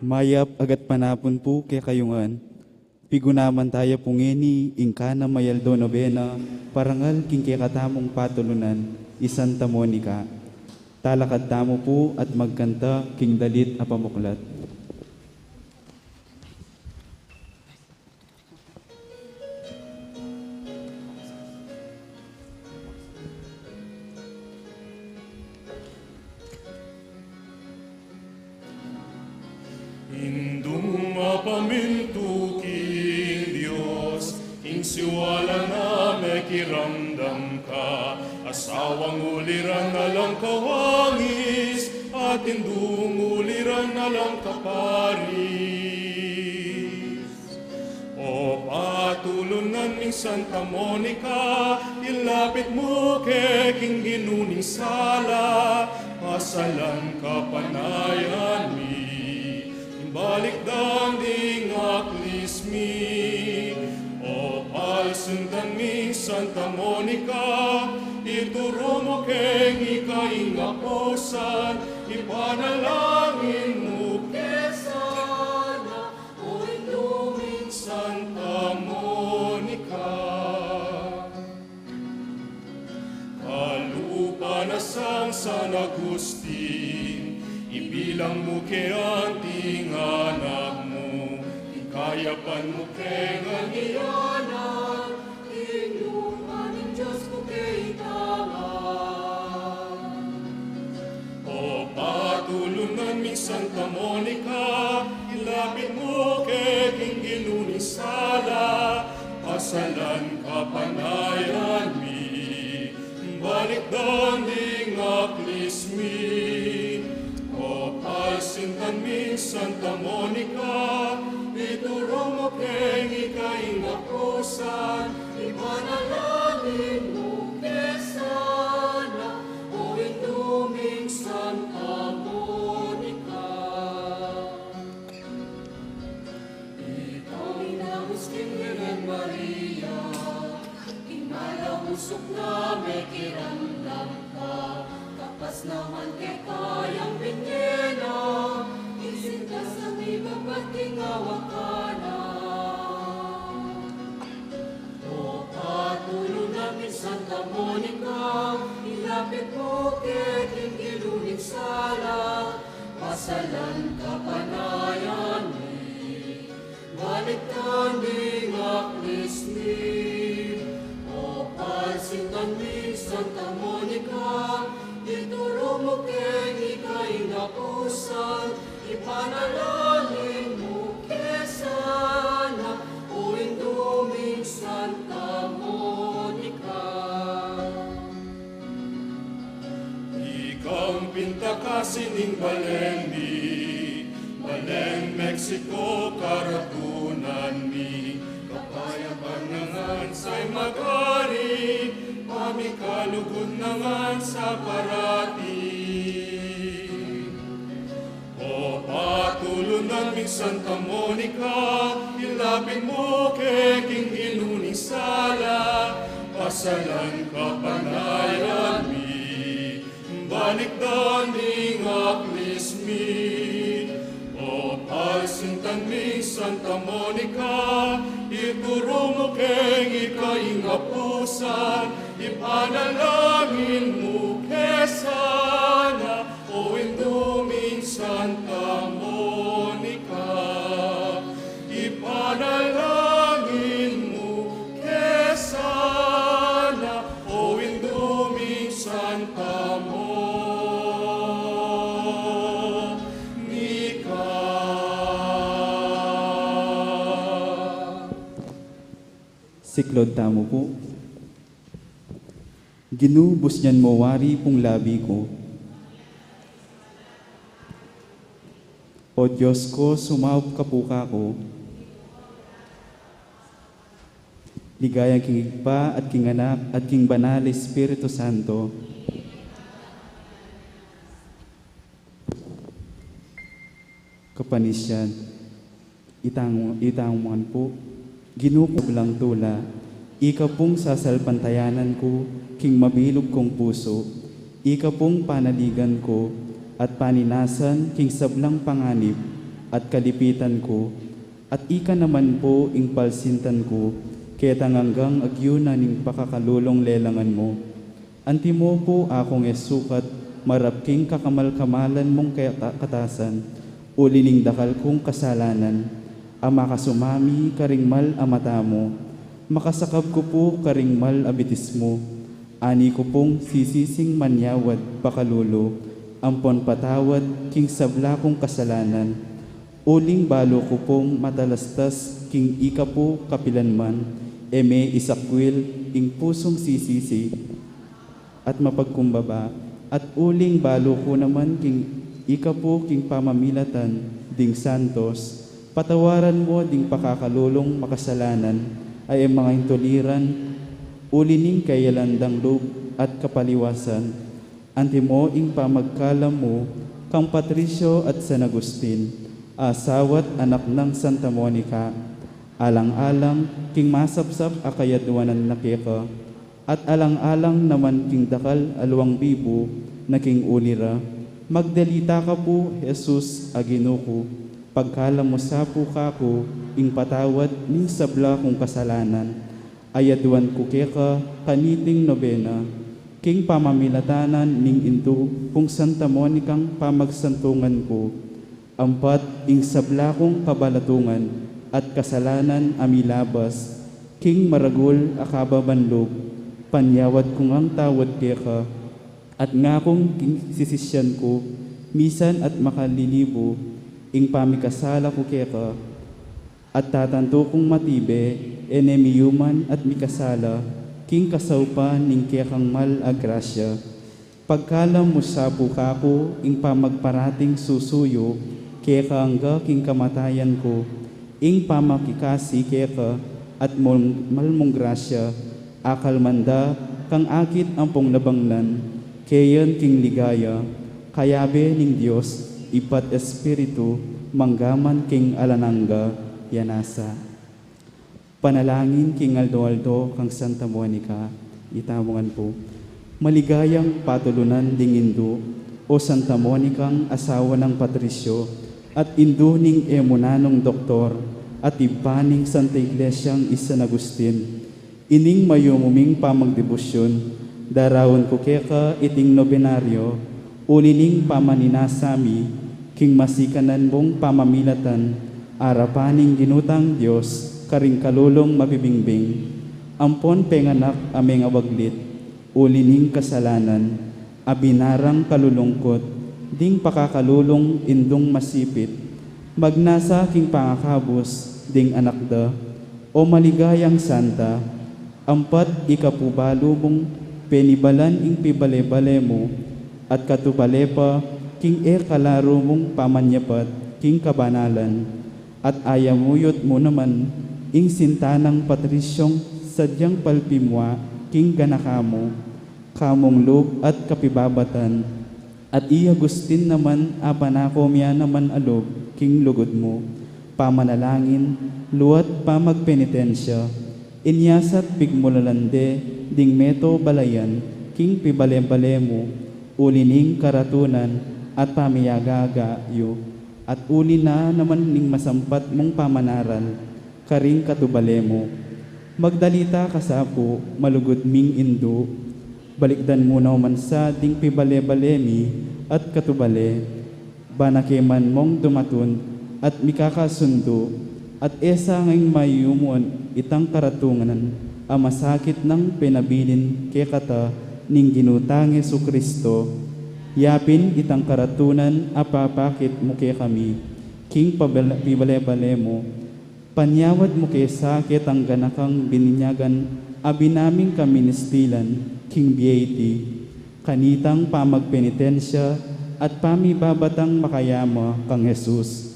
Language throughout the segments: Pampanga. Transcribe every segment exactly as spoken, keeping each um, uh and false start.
Mayap a gatpanapun pu kekayu ngan. Pigunaman taya pu ngeni ing kanam a aldo nobena parangal king kekatamung patulunan, i Santa Monica. Talakad tamu pu at magkanta king dalit a pamuklat. Indung mapamintu king Dios, king siwala na mekiramdam ka, asawang uliran alang kawangis, at indung uliran alang kaparis. O patulunan ming Santa Monica, ilapit mu ke king Ginu ning sala, pasalan kapanayan mi, balikdan ding aklis mi. O palsintan ming Santa Monica, ituru mu keng ika ing apusan, ipanalangin mu ke sana, o Indung Santa Monica. Kalupa na sang San Agustin, ibilang mu ke anting anak mu, ikayapan mu ke ngan iyanan, king lugud ning Dios mu ke itangan. O patulunan ming Santa Monica, ilapit mu ke king Ginu ning sala, pasalan kapanayan mi, balikdan ding aklis mi. O palsintan ming Santa Monica, ituru mu keng ika ing apusan, ipanalangin mu ke sana, o Indung Santa Monica. Ikaw ing nabus king Birhen Maria, ing malausuk na mekiramdam ka, kapas naman keka yang binie na, ing sintas a mibabat king awa ka na. O patulunan ming Santa Monica, ilapit mu ke king Ginu ning sala, pasalan kapanayan mi, balikdan ding aklis mi. O palsintan ming Santa Monica, ituru mu keng ika ing apusan, ipanalangin mu ke sana, o Indung Santa Monica. Ikang pintakasi ning balen mi, balen Mexico karatunan mi, kapayapan na ngan sa magari, pamikalugud na ngan sa parati. O patulunan ming Santa Monica, ilapit mu ke king Ginu ning sala, pasalan kapanayan mi, balikdan ding aklis mi. O palsintan ming Santa Monica, ituru mu keng ika ing apusan, ipanalangin mu ke sana, o Indung Santa Monica, ipanalangin mu ke sana, o Indung Santa Monica. Siklaud tamu pu. Ginu, busnan mu wari pung labi ku. O Dios ku, sumaup ka pu kaku. Ligaya king Ibpa at king Anak at king Banal a Espiritu Santo. Kapanisian. Itang, itang man pu. Ginu kung sablang tula, ika pung sasalpantayanan ku king mabilug kung pusu, ika pung panaligan ku at paninasan king sablang panganib, at kalipitan ku, at ika naman pu ing palsintan ku, ketang anggang agyu na ning pakakalulung lelangan mu. Antimo pu akung e sukat marap king kakamal-kamalan mung kata-, katasan, uli ning dakal kung kasalanan, a makasumami karing mal a mata mu, makasakab ku pu karing mal a bitis mu, ani ku pung sisising manyawad pakalulu, ampon patawad king sabla kung kasalanan, uling balu ku pung matalastas king ika pu kapilanman, e me isakwil ing pusung sisisi at mapagkumbaba, at uling balu ku naman king ika pu king pamamilatan ding santos, patawaran mu ding pakakalulung makasalanan, a e mangaintuliran, uli ning kayalan dang lub at kapaliwasan, antimo ing pamagkalam mu kang Patricio at San Agustin, asawa't anak nang Santa Monica, alang-alang king masapsap a kayadwanan na keka, at alang-alang naman king dakal a luang bibu na king uli ra, magdalita ka pu, Jesus a Ginu ku, pagkalam mu sa pu kaku ing patawad ning sabla kung kasalanan, a yaduan ku keka kaniting nobena, king pamamilatan ning indu kung Santa Monicang pamagsantungan ku, ampat ing sabla kung kabalatungan at kasalanan a milabas king maragul a kababan lub, panyawad ku ngang tawad keka, at ngakung king sisisyan ku, misan at makalilibu ing pamikasala ku keka, at tatantu kung matibe, e ne miyuman at mikasala king kasaupan ning kekang mal a grasya. Pagkalam mu sa pu kaku ing pamagparating susuyu keka angga king kamatayan ku, ing pamakikasi keka at mung-, mal mung grasya, akalman da kang akit ampong nabangnan, keyan king ligaya, kayabe ning Dios, Ibpa't Espiritu, manggaman king alang angga. Yana sa. Panalangin king aldo-aldo kang Santa Monica, itamu ngan pu. Maligayang patulunan ding indu, o Santa Monicang asawa nang Patricio, at indu ning e mu nanung doktor, at ibpa ning Santa Iglesiang i San Agustin. Ining mayumu ming pamagdebusyun, daraun ku keka iting nobenaryo, uli ning pamaninasa mi, king masikanan mung pamamilatan, arapan ning Ginu tang Dios, karing kalulung mabibingbing, ampon penganak a mengawaglit, uli ning kasalanan, a binarang kalulungkut, ding pakakalulung indung masipit, magnasa king pangakabus, ding anak da, o maligayang santa, ampat ika pu balu mung penibalan ing pibale-bale mu, at katubale pa, king e kalaru mung pamanyapat, king kabanalan, at ayamuyut mu naman, ing sinta nang Patrisyong sadyang palpimua, king ganaka mu, kamung lub at kapibabatan, at i Agustin naman a panaku mia naman a lub king lugud mu, pamanalangin, lua't pamagpenitensya, inya sa't pigmulalan de ding meto balayan king pibale-bale mu, uli ning karatunan at pamiyaga-aga yu, at uli na naman ning masampat mung pamanaral, karing katubale mu. Magdalita ka sa pu, malugud ming indu, balikdan mu naman sa ding pibale-bale mi at katubale, ba na ke man mung dumatun at mikakasundu, at e sa ngeng mayumun itang karatungan a masakit nang penabilin kekata ning Ginu tang Jesucristo, yapin itang karatunan a papakit mu kekami, king pabale-, pibale-bale mu, panyawad mu ke sa ketang ganakang bininyagan a binaming kaministilan king bie iti, kanitang pamagpenitensya at pamibabatang makayama kang Jesus.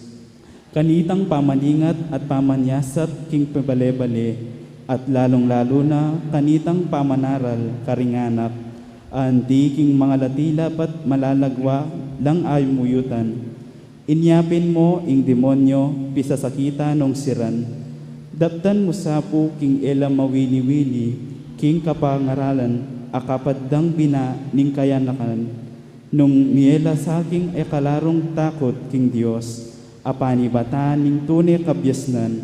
Kanitang pamaningat at pamanyasat king pibale-bale, at lalung-lalu na kanitang pamanaral karing anak, anti king mangalatila pa't malalagwa lang ayamuyutan. Inya pin mu ing demonyo, pisasakita nung siran. Daptan mu sa pu king e la mawili-wili king kapangaralan a kapad dang bina ning kayanakan, nung mie la sa king e kalarung takut king Dios, kapanibatan ning tune kabiasnan,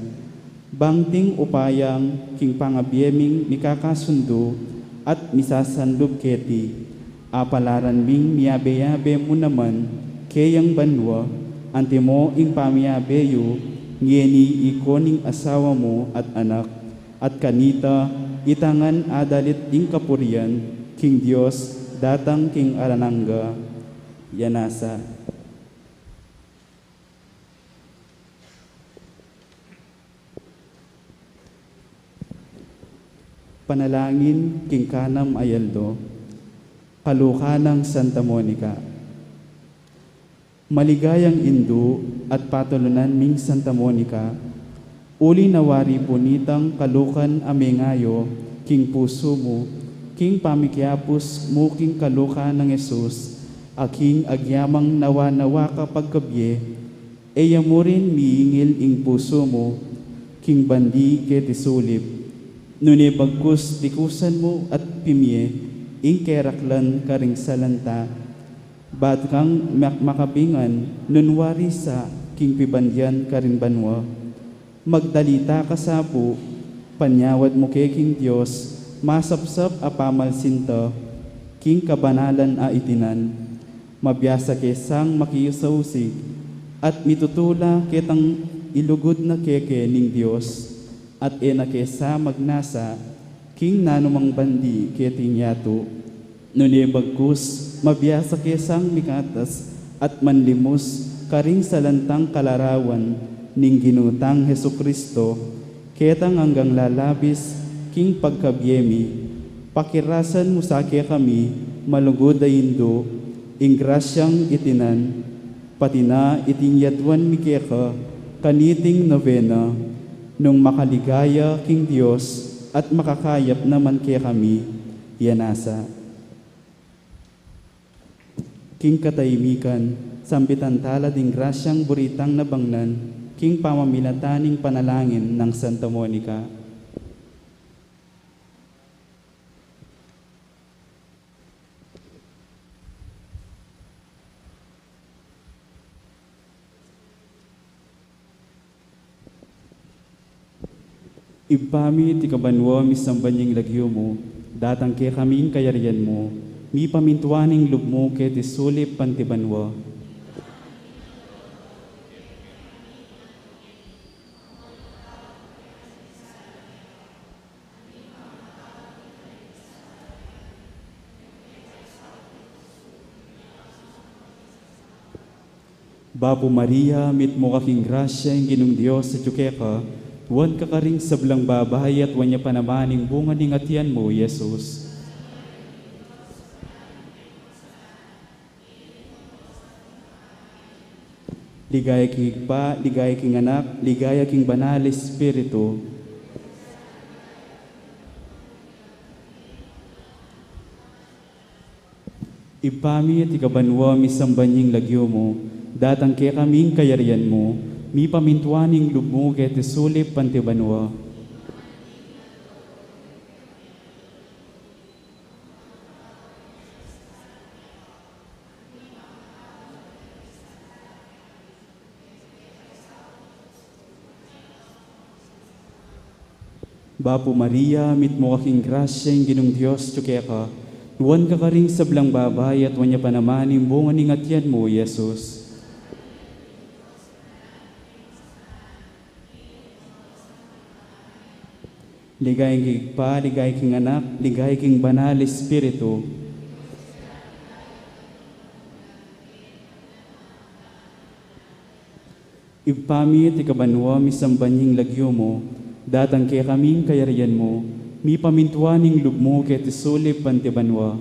bang ting upayang king pangabie ming mikakasundu at misasanlub keti, apalaran ming miyabe-yabe mu naman keyang banua, antimo ing pamiyabe yu ngeni ikong asawa mu at anak, at kanita ita ngan adalit ing kapurian king Dios datang king alang angga. Yanasa. Panalangin king kanam a aldo. Kalukan nang Santa Monica. Maligayang indu at patulunan ming Santa Monica, uli na wari pu nitang kalukan a mengayo king pusu mu, king pamikiapus mu king kalukan nang Jesus, a king agyamang nawa-nawa ka pagkabie, e ya mu rin miingil ing pusu mu king bandi keti sulip, nune bagkus tikusan mu at pimie ing keraklan karing salanta, bat kang mak-, makabingan nung wari sa king pibandian karing banua. Magdalita ka sa pu, panyawad mu ke king Dios masapsap a pamalsinta king kabanalan a itinan. Mabiasa ke sang makiusausig at mitutula ketang ilugud na keke ning Dios, at e na ke sa magnasa king nanumang bandi keting yatu. Nune bagkus, mabiasa ke sang mikatas at manlimus karing salantang kalarawan ning Ginu tang Jesucristo, ketang anggang lalabis king pagkabie mi. Pakirasan mu sa kekami, malugud a indu, ing grasyang itinan, pati na iting yatuan mi keka kaniting novena, nung makaligaya king Dios at makakayap naman kekami. Yanasa. King katahimikan, sambitan tala ding grasyang buritang nabangnan king pamamilatan ning panalangin nang Santa Monica. Ibpa mi, atiu ka banua, misamban ya ing lagyu mu, datang kekami ing kayarian mu, mipamintuan ing lub mu keti sulip anti banua. Bapu Maria, mitmu ka king grasya, ing Ginung Dios atyu keka, nuan ka karing sablang babai, at nuan ya pa naman ing bunga ning atian mu, Jesus. Ligaya king Ibpa, ligaya king Anak, ligaya king Banal Espiritu. Ibpa mi, atiu ka banua, misamban ya ing lagyu mu, datang kekami ing kayarian mu, mipamintuan ing lub mu keti sulip anti banua. Bapu Maria, mitmu ka king grasya, ing Ginung Dios atyu keka, nuan ka karing sablang babai, at nuan ya pa naman ing bunga ning atian mu, Jesus. Ligaya king Ibpa, ligaya king Anak, ligaya king Banal Espiritu. Ibpa mi, atiu ka banua, misamban ya ing lagyu mu, datang kekami ing kayarian mu, mipamintuan ing lub mu keti sulip anti banua.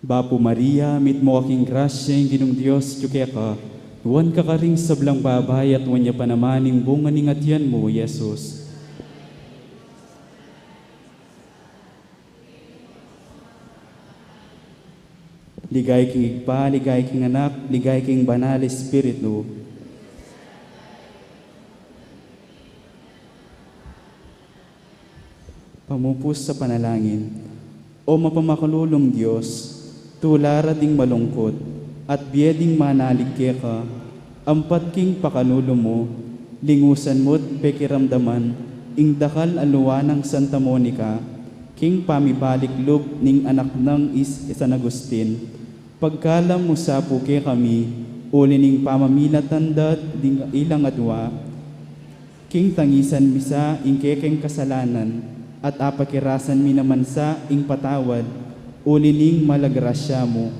Bapu Maria, mitmu ka king grasya, ing Ginung Dios atyu keka, nuan ka karing sablang babai, at nuan ya pa naman ing bunga ning atian mu, Jesus. Ligaya king Ibpa, ligaya king Anak, ligaya king Banal Espiritu. Pamupus a panalangin. O mapamakalulung Dios, tula ra ding malungkut at bie ding manalig keka, ampat king pakalulu mu, lingusan mu't pekiramdaman ing dakal a lua nang Santa Monica king pamibalik lub ning anak nang Is-, San Agustin. Pagkalam mu sa pu kekami, uli ning pamamilatan da't ding ilang adua, king tangisan mi sa ing kekeng kasalanan, at apakirasan mi naman sa ing patawad, uli ning mala grasya mu,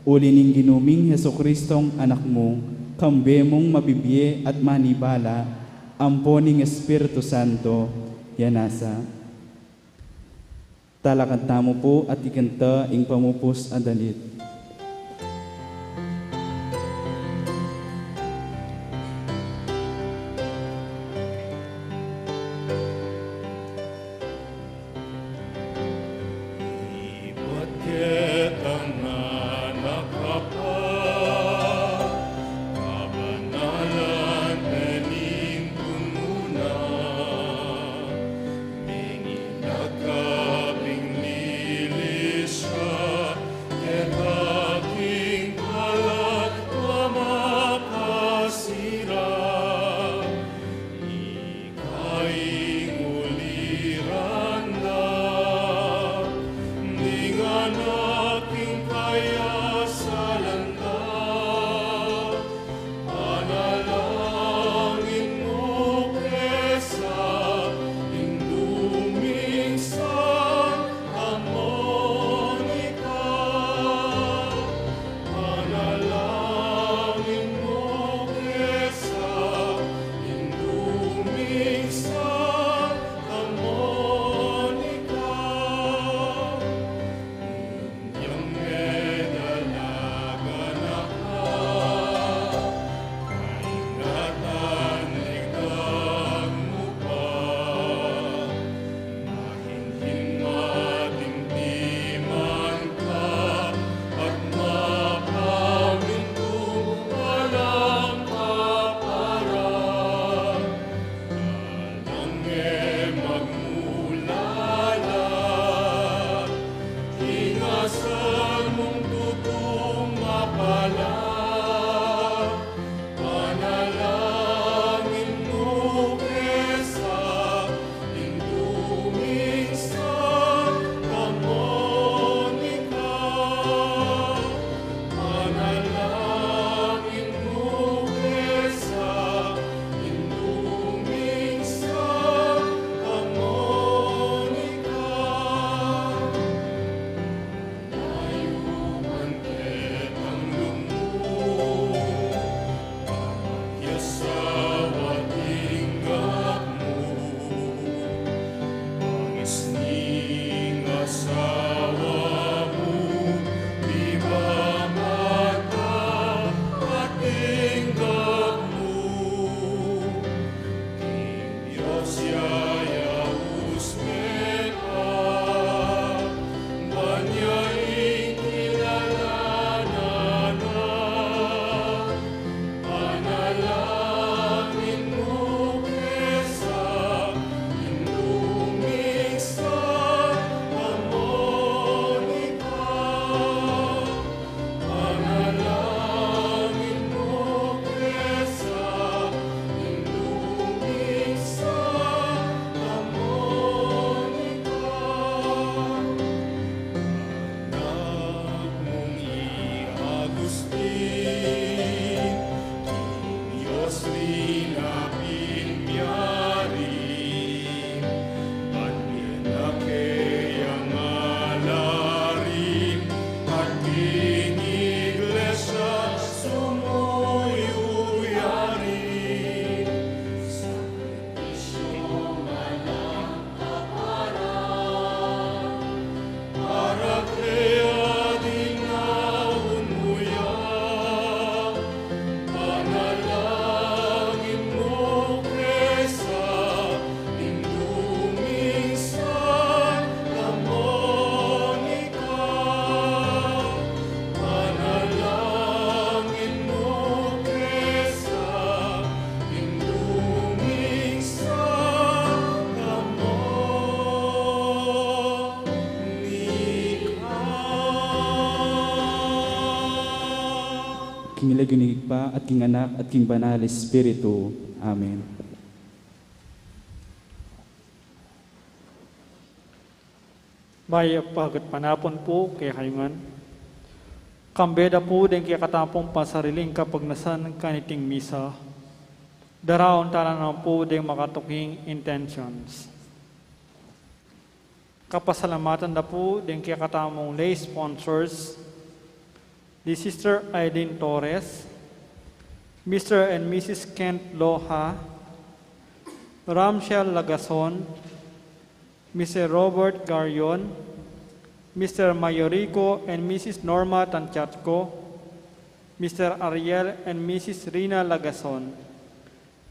uli ning Ginu ming Jesucristong Anak mu, kambe mung mabibie at manibala, ampo ning Espiritu Santo, ya nasa. Talakad tamu pu at ikanta ing pamupus a dalit. Ibat ketang anak a pa, kabanalan penintun mu na, menginakap ing lilis ka, keta King lagyu ning Ibpa, at king Anak, at king Banal Espiritu. Amen. Mayap a gatpanapun pu kekayu ngan. Kambe da pu deng kekatamung pasariling kapagnasan kaniting misa, daraun tana naman pu deng makatuking intentions. Kapasalamatan da pu deng kekatamung lay sponsors, di Sister Eileen Torres, Mister and Missus Kent Loja, Ramshel Lagason, Mister Robert Garion, Mister Mayorico and Missus Norma Tanchatco, Mister Ariel and Missus Rina Lagason,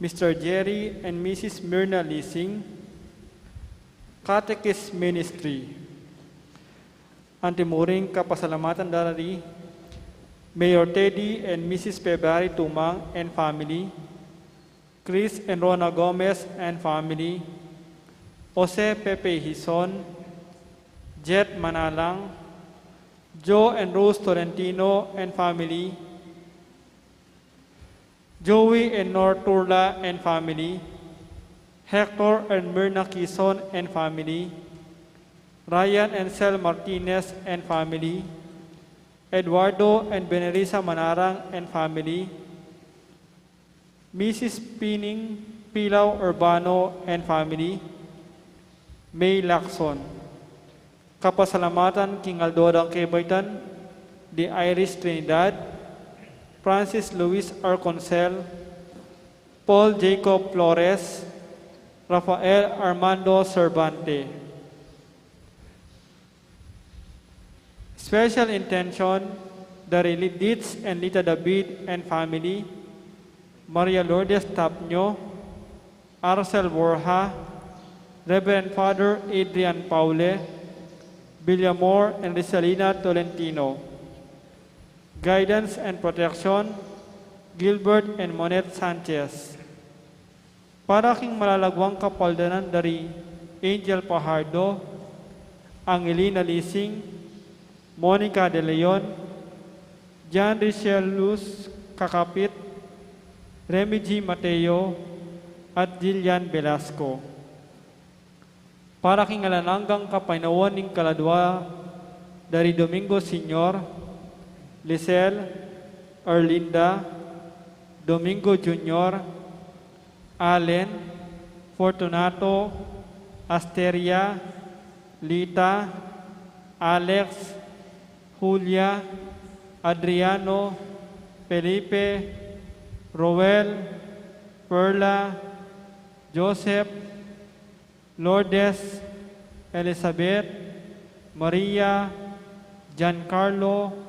Mister Jerry and Missus Mirna Lising, Catechist Ministry. Anti mu ring kapasalamatan da ri Mayor Teddy and Missus February Tumang and family, Chris and Rona Gomez and family, Jose Pepe Hizon, Jet Manalang, Joe and Rose Tolentino and family, Joey and Nor Turla and family, Hector and Mirna Kison and family, Ryan and Sel Martinez and family, Eduardo and Benelisa Manarang and family, Missus Pining Pilaw Urbano and family, May Lacson. Kapasalamatan king aldo dang kebaitan di Iris Trinidad, Francis Luis Arconsel, Paul Jacob Flores, Rafael Armando Cervante. Special intention da ri Li-, Ditz and Lita David and family, Maria Lourdes Tapnio, Arcel Borja, Reverend Father Adrian Paule, Villamor and Rizalina Tolentino. Guidance and protection, Gilbert and Monette Sanchez. Para king malalagwang kapaldanan da ri Angel Pajardo, Angelina Lising, Monica De Leon, John Richel Luz Kakapit, Remy G Mateo, at Jillian Velasco. Para king alang anggang kapaynawan ning kaladwa da ri Domingo Senior, Lisel, Erlinda, Domingo Junior, Allen, Fortunato, Asteria, Lita, Alex, Julia, Adriano, Felipe, Roel, Perla, Joseph, Lourdes, Elizabeth, Maria, Giancarlo,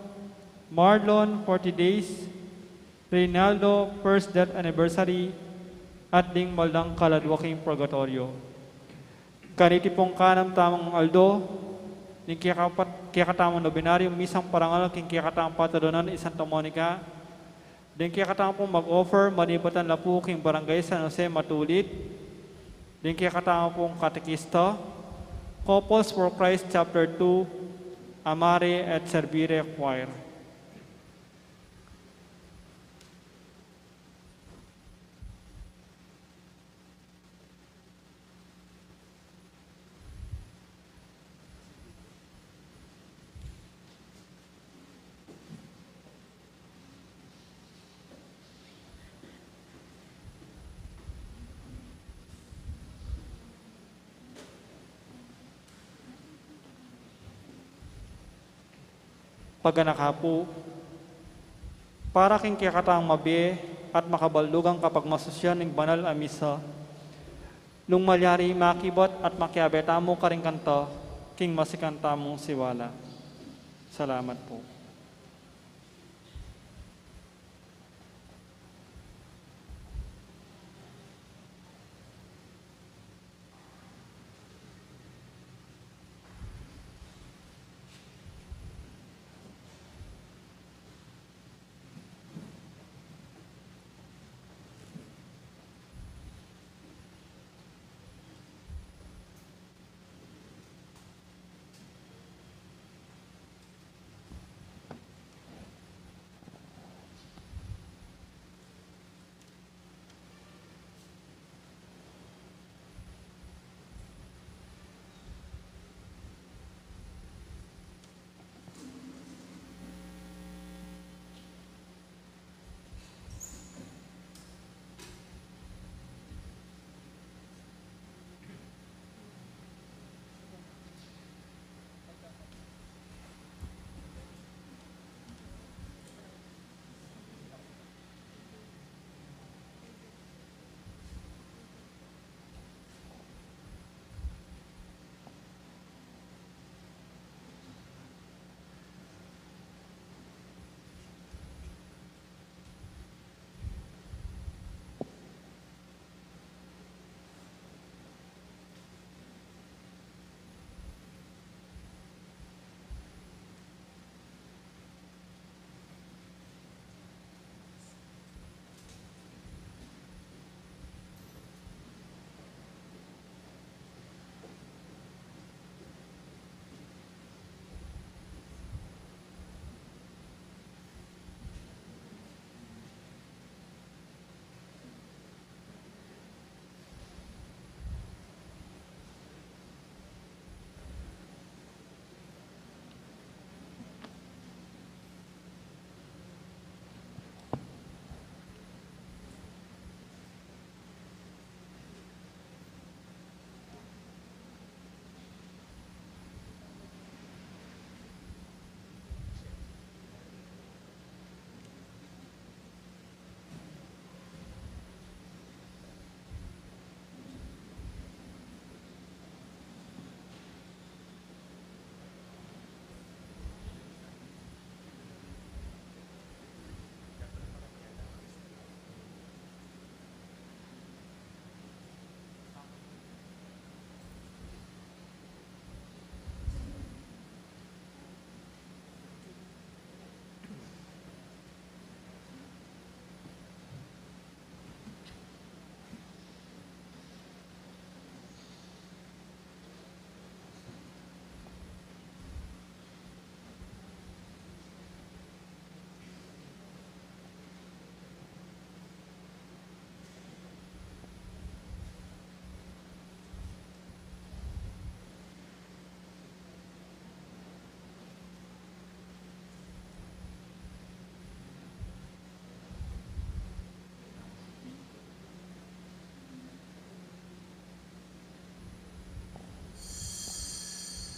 Marlon, forty days, Reynaldo, first death anniversary, at ding mabaldang kaladwa king purgatoryo. Kaniti pung kanam tamung aldo ning kekapat-, kekatamung nobenaryung misang parangal king kekatamung paturunan i Santa Monica, ding kekatamung mag-offer, manibatan la pu king Barangay San Jose Matulit, ding kekatamung katekista, Couples for Christ Chapter two, Amare et Servire Choir. Paganaka pu, para king kekatamung mabie at makabaldugang kapagmasusyan ning banal a misa, nung malyari makibat at makiabe tamu karing kanta, king masikan tamung siwala. Salamat pu.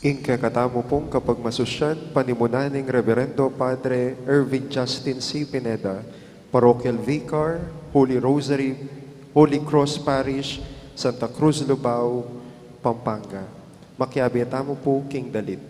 Ing kekatamu pung kapagmasusyan, panimunan ning Reverendo Padre Erwin Justin C. Pineda, Parochial Vicar, Holy Rosary, Holy Cross Parish, Santa Cruz, Lubao, Pampanga. Makiabe tamu pu king dalit.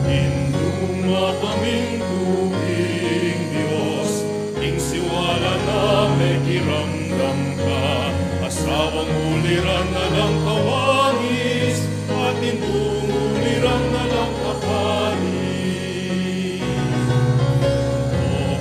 Indu, mapamintu king Dios, ing siwala na mekiramdam ka, asawang uliran na lang kawangis, at indung uliran na lang kapais. O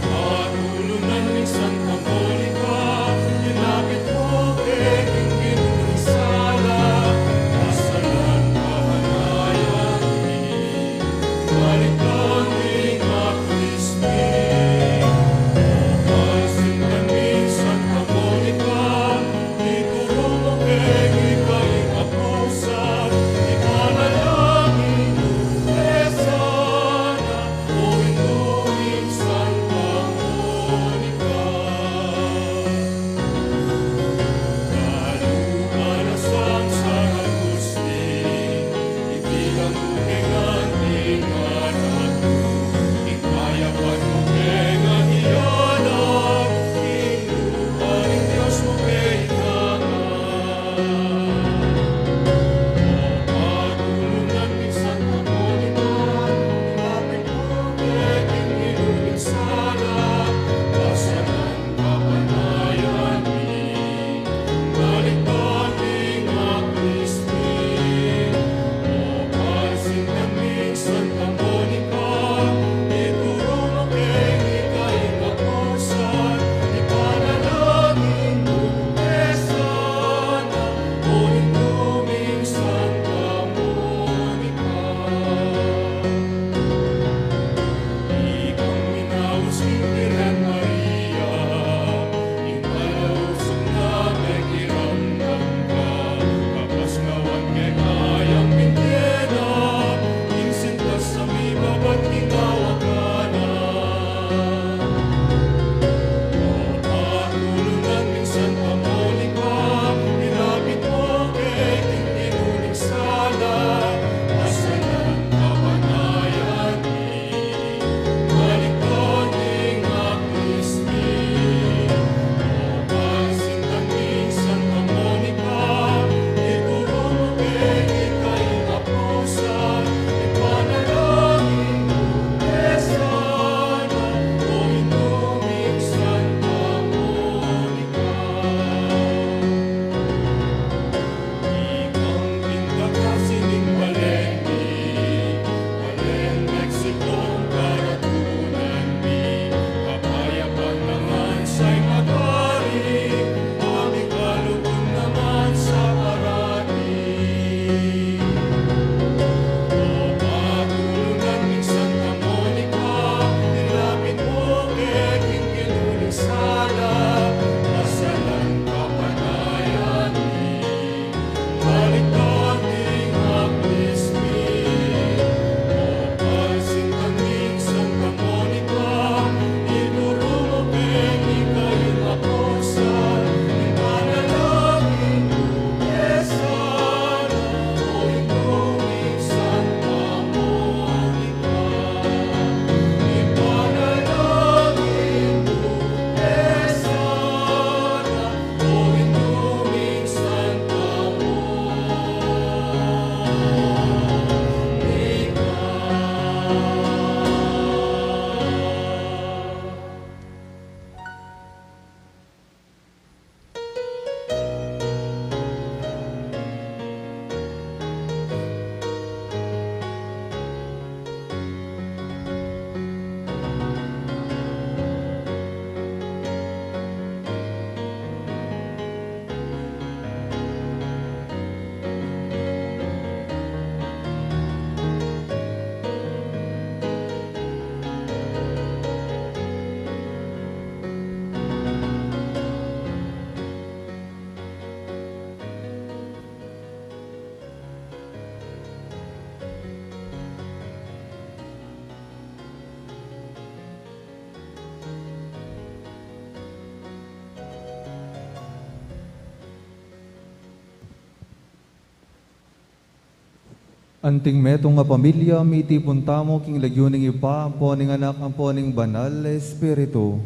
Anting metung a pamilya, mitipun tamu king lagyu ning Ibpa, ampo ning Anak, ampo ning Banal a Espiritu.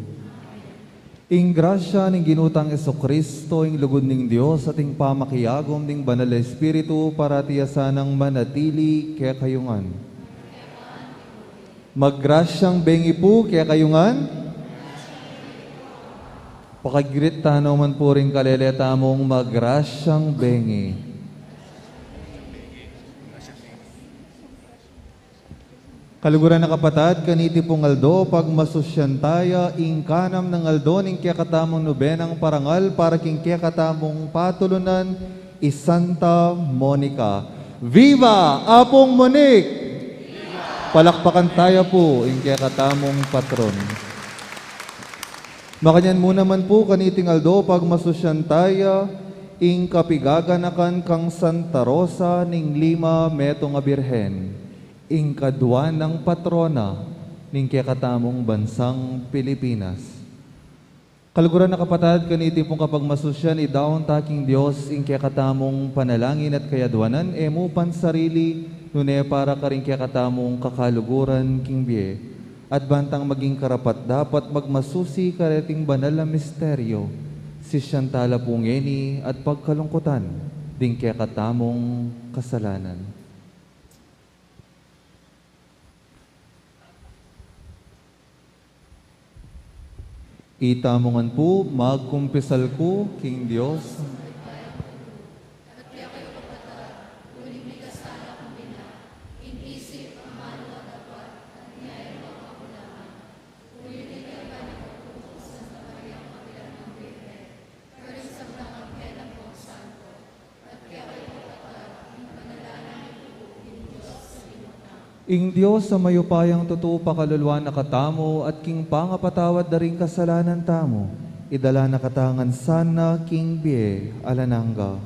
Ing grasya ning Ginu tang Jesucristo, ing lugud ning Dios, at ing pamakiagum ning Banal a Espiritu, parati ya sanang manatili kekayu ngan. Maggrasyang bengi pu kekayu ngan. Paki-greet ta naman pu ring kalele tamung maggrasyang bengi. Kaluguran a kapatad, kaniti pung aldo pagmasusyan taya ing kanam nang aldo ning kekatamung nobenang parangal para king kekatamung patulunan, i Santa Monica. Viva Apung Monique! Palakpakan taya pu ing kekatamung patron. Makanyan mu naman pu kaniting aldo pagmasusyan taya ing kapigaganakan kang Santa Rosa ning lima metung a birhen, ing kadua nang patrona ning kekatamung bansang Pilipinas. Kaluguran a kapatad, kaniti pung kapagmasusyan, idaun ta king Dios ing kekatamung panalangin at kayadwanan, e mu pansarili, nune para karing kekatamung kakaluguran king bie. At bantang maging karapat-dapat magmasusi kareting banal a misteryo, sisyan tala pu ngeni at pagkalungkutan ding kekatamung kasalanan. Itamu ngan pu, magkumpisal ku king Dios. Ing Dios a mayupayang tutu pakaluluan na katamu at king pangapatawad da ring kasalanan tamu, idala na kata ngan sana king bie alang angga.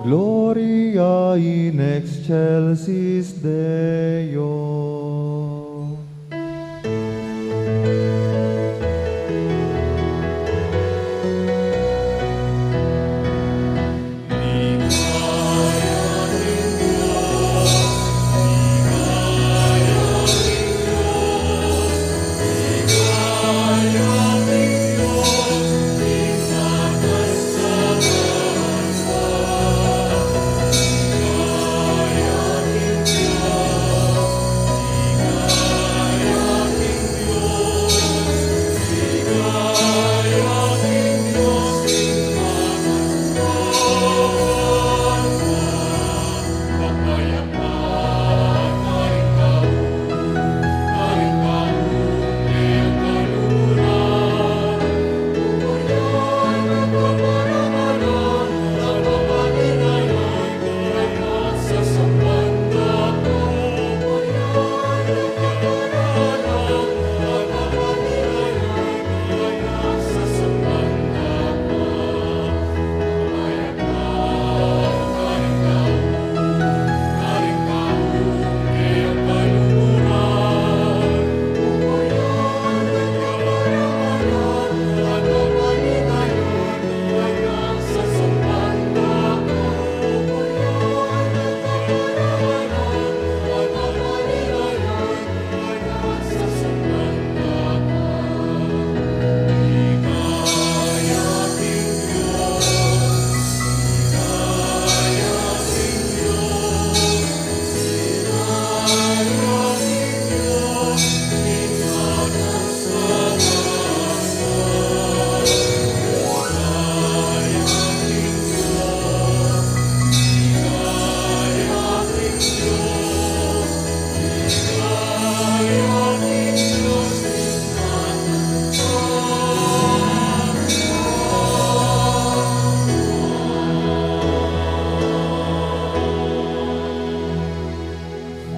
Gloria in excelsis Deo.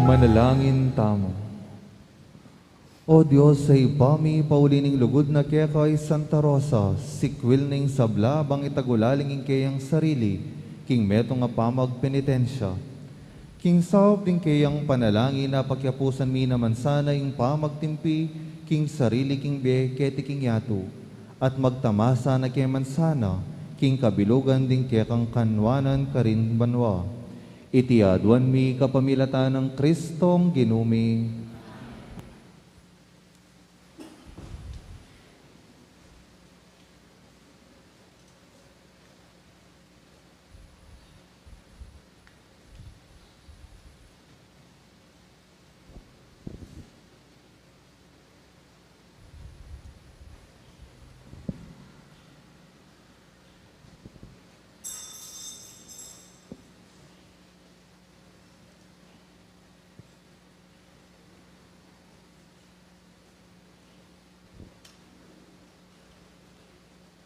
Manalangin tamu. O Dios a Ibpa mi, pauli ning lugud na keka i Santa Rosa, sikwil ning sabla bang itagulaling ing keyang sarili king metung a pamagpenitensya. King saup ding keyang panalangin, apakiapusan mi naman sana ing pamagtimpi king sarili king bie keti king yatu, at magtamasa na ke man sana king kabilugan ding kekang kanuanan karin banua. Iti aduan mi kapamilatan nang Kristong Ginu mi.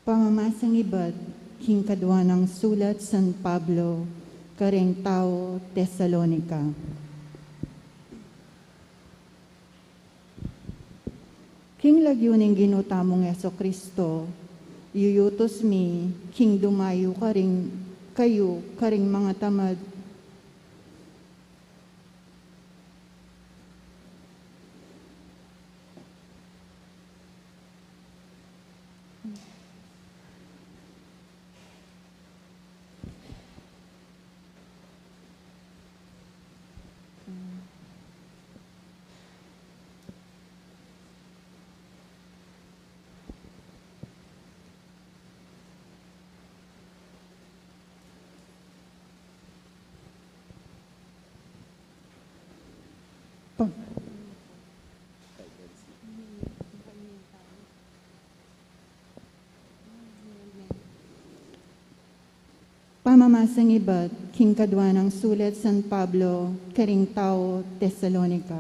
Pamamasang ibat king kadua nang sulat San Pablo kareng tau Tesalonica. King lagyu ning Ginu tamung Jesu-Cristo, yuyutus mi king dumayu karing kayu karing mangatamad. Pamamasang ibat king kadua nang sulat San Pablo karing tau Tesalonica.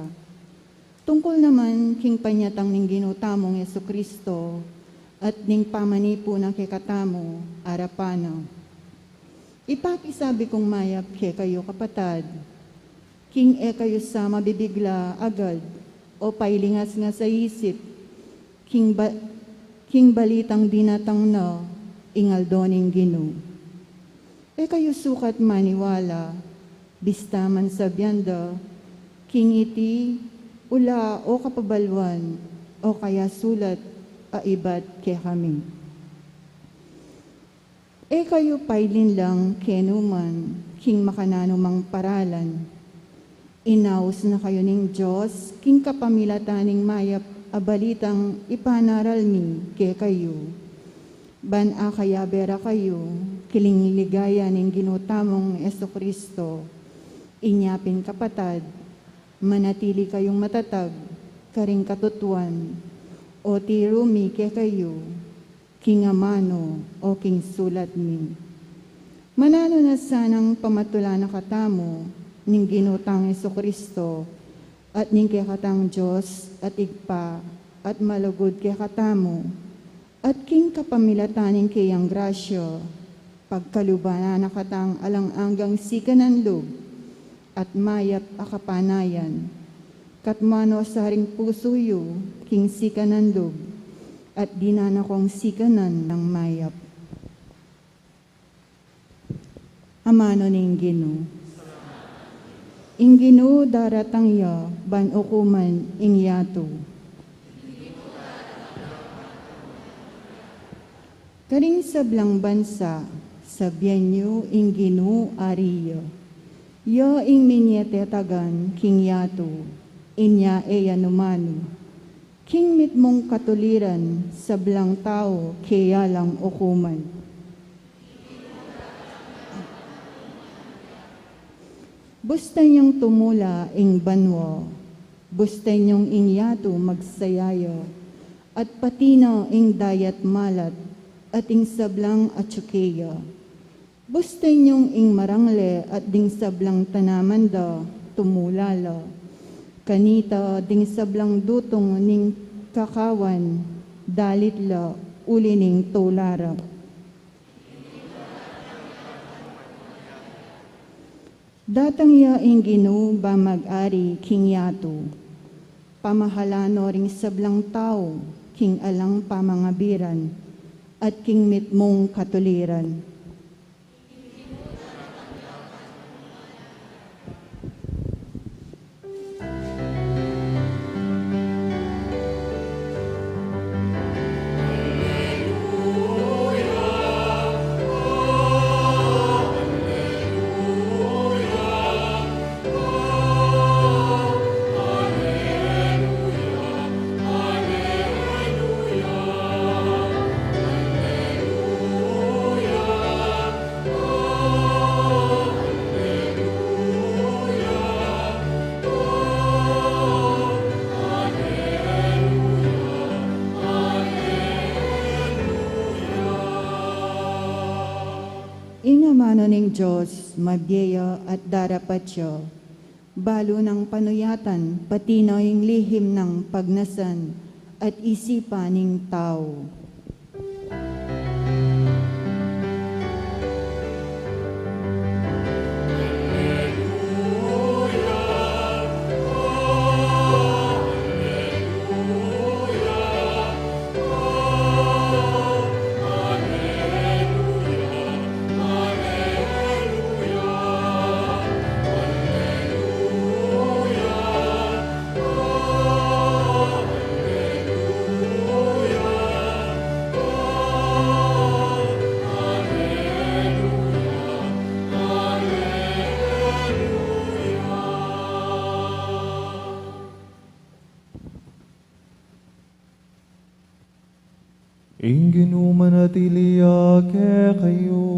Tungkul naman king panyatang ning Ginu tamung Jesu-Cristo at ning pamanipu na kekatamu arapan na. Ipakisabi kung mayap kekayu, kapatad, king e kayu sa mabibigla agad o pailingasngas a isip king ba-, king balitang dinatang na ing aldo ning Ginu. E kayu sukat maniwala, bista man sabian da, king iti ula o kapabaluan o kaya sulat a ibat kekami. E kayu pailinlang kenu man king makananu mang paralan. Inaus na kayu ning Dios king kapamilatan ning mayap a balitang ipanaral mi kekayu, ban akayabe ra kayu king ligaya ning Ginu tamung Jesu-Cristo. Inya pin, kapatad, manatili kayung matatag karing katutuan, o tiru mi kekayu, king amanu o king sulat mi. Mananu na sanang pamatulan na katamu ning Ginu tang Jesu-Cristo, at ning kekatang Dios at Ibpa at malugud kekatamu, at king kapamilatan ning keyang grasya, pagkaluban na na katang alang anggang sikanan lub at mayap a kapanayan, katmuan no saring pusu yu king sikanan lub, at dinan na kong sikanan nang mayap. Amanu ning Ginu. Ing Ginu daratang ya ban ukuman ing yatu. Karing sablang bansa, sabian yu ing Ginu ari ya. Ya ing minie tetagan king yatu, inya e ya numanu. King mitmung katuliran, sablang tau keya lang ukuman. Bustan yang tumula ing banua, bustan yung ing yatu magsaya ya, at pati na ing dayat malat, at ing sablang atsu keya. Bustan yung ing marangle at ding sablang tanaman da tumula la. Kanita ding sablang dutung ning kakawan, dalit la uli ning tula ra. Datang ya ing Ginu ban mag-ari king yatu, pamahalan no ring sablang tau king alang pamangabiran at king mitmung katuliran. Ing amanu ning Dios, mabie ya at darapat ya, balu nang panuyatan, pati na ing lihim nang pagnasan at isipan ning tau. Ing Ginu manatili ya kekayu.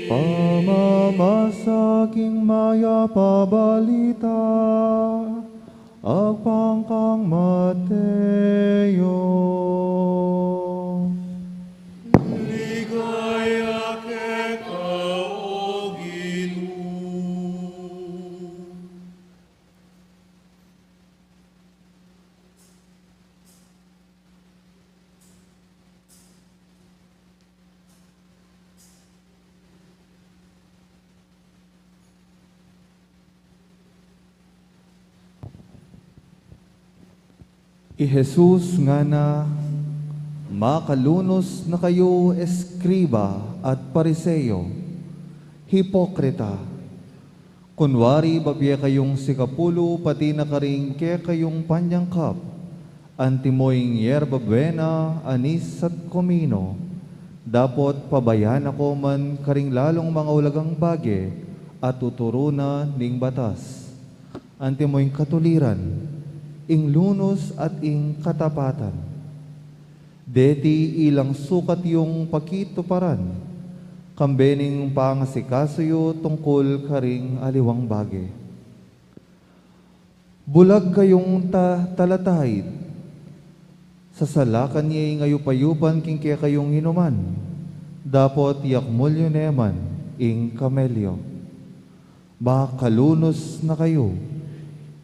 Pamamasa king Mayap a Balita agpang kang Mateo. Ligaya keka, O Ginu. I Jesus ngana, "Makalunus na kayu, eskriba at Pariseo, hipokrita! Kunwari babie kayung sikapulu pati na karing kekayung panyangkap, antimo ing yerba buena, anis at komino. Dapot pabayaan na ko man karing lalung mangaulagang bage at tuturu na ning batas, antimo ing katuliran, ing lunus at ing katapatan. Deti ilang sukat yung pakituparan, kambe ning pangasikaso yu tungkul karing aliwang bage. Bulag kayung ta-, talataid! Sasalakan ye ing ayup-ayupan king kekayung inuman, dapot yakmul yu ne man ing kamelyo. Makalunus na kayu,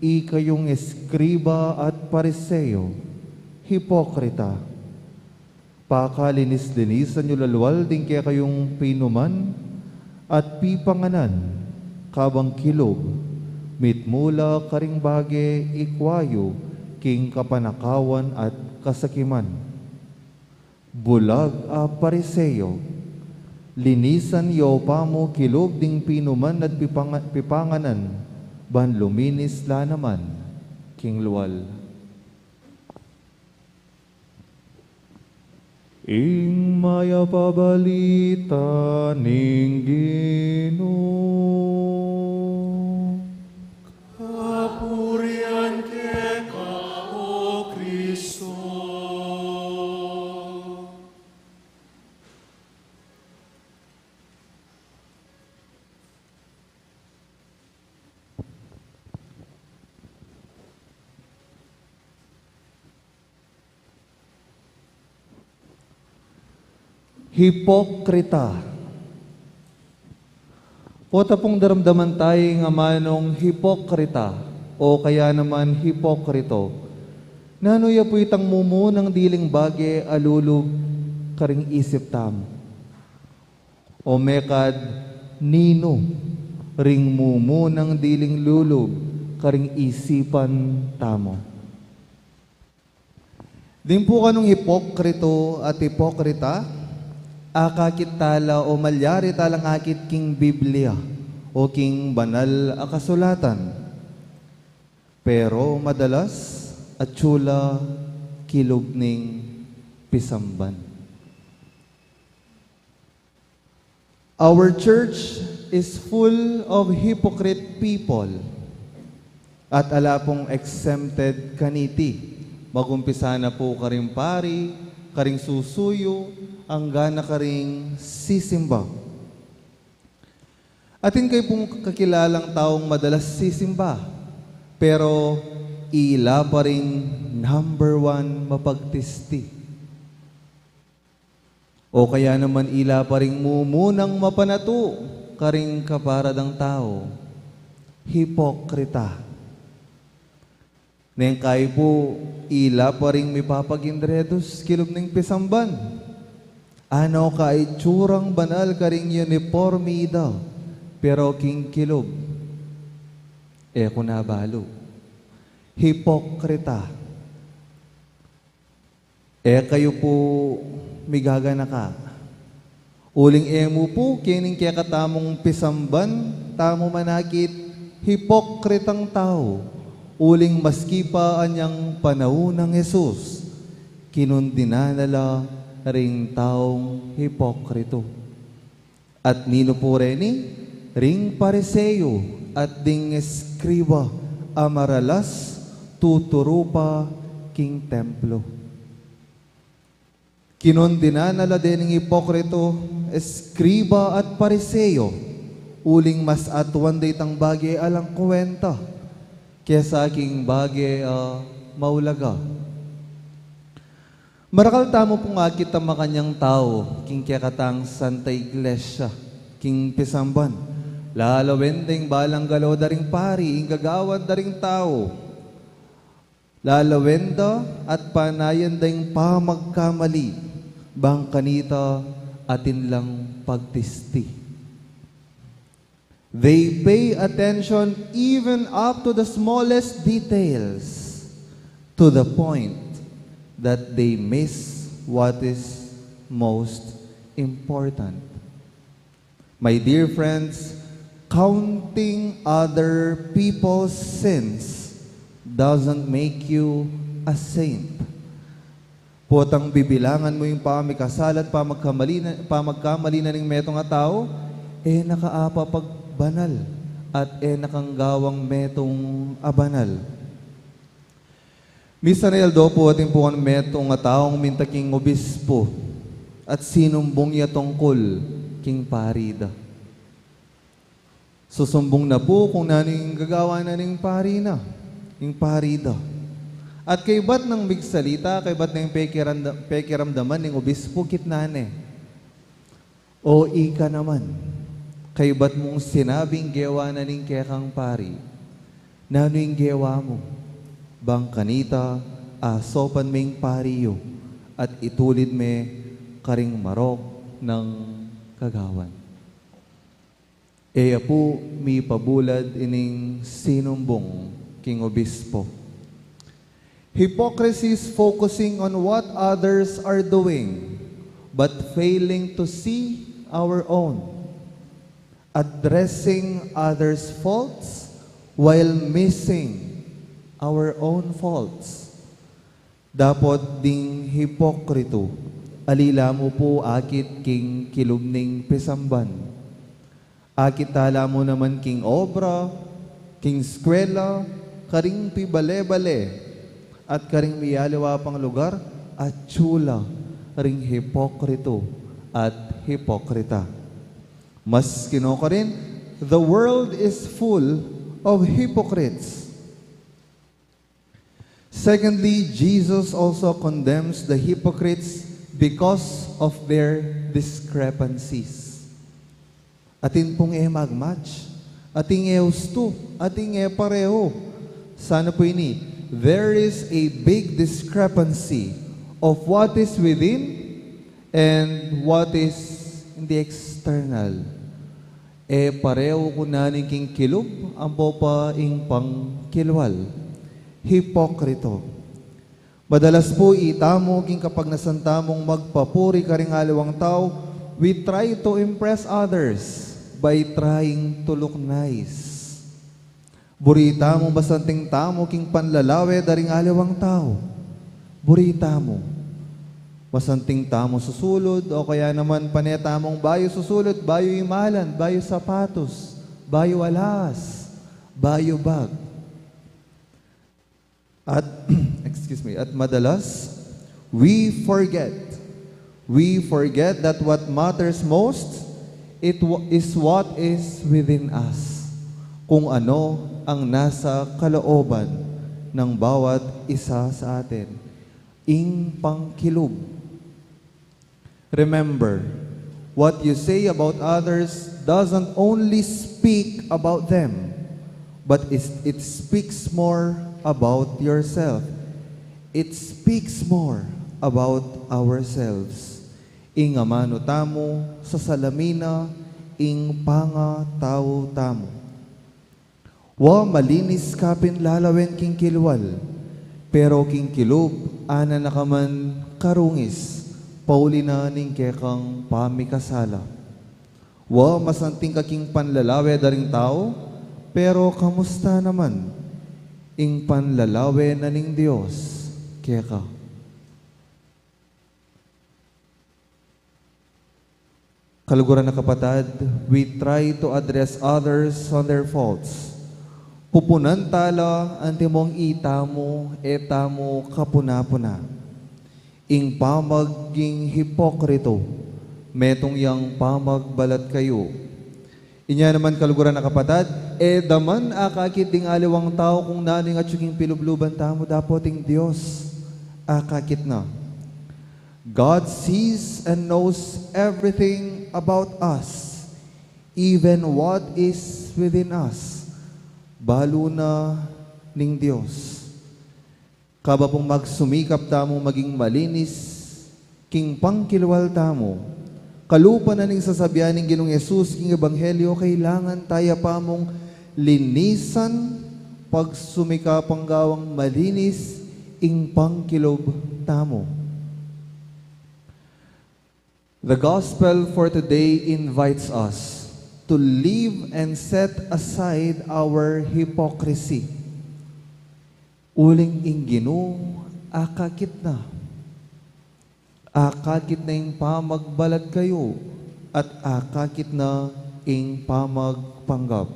ikayung eskriba at Pariseo, hipokrita! Pakalinis-linisan yu lalwal ding kekayung pinuman at pipanganan, kabang kilub, mitmu la karing bage ikwa yu king kapanakawan at kasakiman. Bulag a Pariseo! Linisan yu pamu kilub ding pinuman at pipanga-, pipanganan, ban luminis la naman king lual." Ing Mayap a Balita ning Ginu. Kapurian keka, O Kristo. Hipokrita. Pota pung daramdaman taya ing amanung hipokrita o kaya naman hipokrito. Nanu ya pu itang mumunang diling bage a lulub karing isip tamu? O mekad ninu ring mumunang diling lulub karing isipan tamu? Ding pu kanung hipokrito at hipokrita, akakit tala o malyari talang akit king Biblia o king banal a kasulatan. Pero madalas, atsu la kilub ning pisamban. Our church is full of hypocrite people. At ala pung exempted kaniti. Magumpisa na pu karing pari, karing susuyu, angga na karing sisimba. Atin kayu pung kakilalang taung madalas sisimba, pero ila pa ring number one mapagtisti. O kaya naman ila pa ring mumunang mapanatu karing kapara dang tau. Hipokrita. Neng kayi pu, ila pa ring mipapagindredus kilub ning pisamban. Ano ka itsurang banal karing uniporme da, pero king kilub, e ku na balu. Hipokrita. E kayu pu migaganaka. Uling e mu pu kening kekatamung pisamban tamu manakit hipokritang tau, uling maski pa anyang panaun nang Jesus, kinundina na la ring taung hipokrito. At ninu pu reni? Ring Pariseo at ding eskriba a maralas tuturu pa king templo. Kinundina na la dening ipokrito, eskriba at Pariseo, uling mas atuan da itang bage alang kuwenta kesa king bage a maulaga. Marakal tamu pung akit a makanyang tau king kekatang Santa Iglesia king pisamban. Lalawen da ing balang galo da ring pari, ing gagawan da ring tau. Lalawen da at panayan da ing pamagkamali, bang kanita atin lang pagtisti. They pay attention even up to the smallest details, to the point that they miss what is most important. My dear friends, counting other people's sins doesn't make you a saint. Potang bibilangan mu ing pamikasala at pamagkamali na, pamagkamali na ning metung a tau, e na ka apapagbanal at e na kang gawang metung a banal. Misan a aldo pu, atin pu kanung metung a taung minta king obispo at sinumbung ya tungkul king pari da. Susumbung na pu kung nanu ing gagawan na ning pari na, ning pari da. At kaybat nang migsalita, kaybat nang pekiramda-, pekiramdaman ning obispo, kitnan ne. O ika naman, kaybat mung sinabi ing gewa na ning kekang pari, nanu ing gewa mu? Bang kanita, asopan me ing pari yu at itulid me karing marok nang kagawan. E ya pu mipabulad ining sinumbung king obispo. Hypocrisy is focusing on what others are doing, but failing to see our own. Addressing others' faults while missing our own faults. Dapot ding hipokrito, ali la mu pu akit king kilub ning pisamban. Akit tala mu naman king obra, king eskwela, karing pibale-bale, at karing miyaliwa pang lugar, atsu la ring hipokrito at hipokrita. Mas kinokarin, the world is full of hypocrites. Secondly, Jesus also condemns the hypocrites because of their discrepancies. Atin pung e mag-match, atin e ustu, atin e pareho. Sana pu ini, there is a big discrepancy of what is within And what is in the external? E pareu ku nanu ing king kilub ampo pa ing pangkilual. Hipokrito. Madalas pu itamu king kapagnasan tamung magpapuri karing aliwang tau, we try to impress others by trying to look nice. Buri tamu masanting tamu king panlalawe da ring aliwang tau. Buri tamu. Masanting tamu susulud, o kaya naman pane tamung bayu susulud, bayu imalan, bayu sapatos, bayu alas, bayu bag. At, excuse me, at madalas, we forget. We forget that what matters most, it wa- is what is within us. Kung ano ang nasa kalooban ng bawat isa sa atin. Ing pangkilub. Remember, what you say about others doesn't only speak about them, but is- it speaks more about yourself. It speaks more about ourselves. Ing amanu tamu, sasalamin na ing pangatau tamu. Wa malinis kapin lalawen king kilwal, pero king kilub anan na ka man karungis, pauli na ning kekang pamikasala. Wa masanting ka king panlalawe da ring tau, pero kamusta naman ing panlalawe na ning Dios keka? Kaluguran a kapatad, we try to address others on their faults. Pupunan ta la antimong itamu e tamu kapuna-puna. Ing pamaging hipokrito, metung yang pamagbalat kayu. Inya naman, kaluguran a kapatad, e da man akakit ding aliwang tau kung nanu ing atyu king pilubluban tamu, dapot ing Dios akakit na. God sees and knows everything about us, even what is within us. Balu na ning Dios. Kaba pung magsumikap tamu maging malinis king pangkilwal tamu, kalupa na ning sasabian ning Ginung Jesus king Ebanghelyo, kailangan taya pa mung linisan, pagsumikapang gawang malinis ing pangkilub tamu. The gospel for today invites us to leave and set aside our hypocrisy. Uling ing Ginu akakit na. Akakit na ing pamagbalat kayu at akakit na ing pamagpanggap.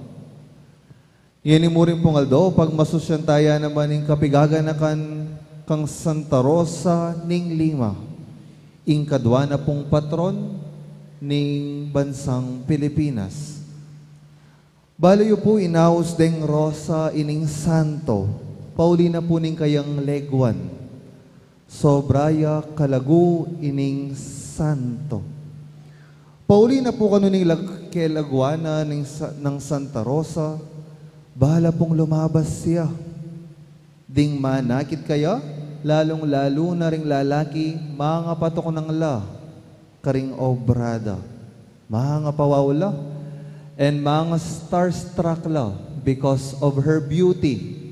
Ngeni mu rin pung aldo, pagmasusyan taya naman ing kapigaganakan kang Santa Rosa ning Lima, ing kadwa na pung patron ning bansang Pilipinas. Balu yu pu, inaus deng Rosa ining santo, pauli na pu ning kayang leguan. Sobra ya kalagu ining santo. Pauli na pu kanu ning lag-, kelaguan na ning sa-, nang Santa Rosa, bala pung lumabas ya. Ding manakit kaya, lalung-lalu na ring lalaki, mangapatuknang la karing obra da. Mangapawaw la, and manga-starstruck la because of her beauty.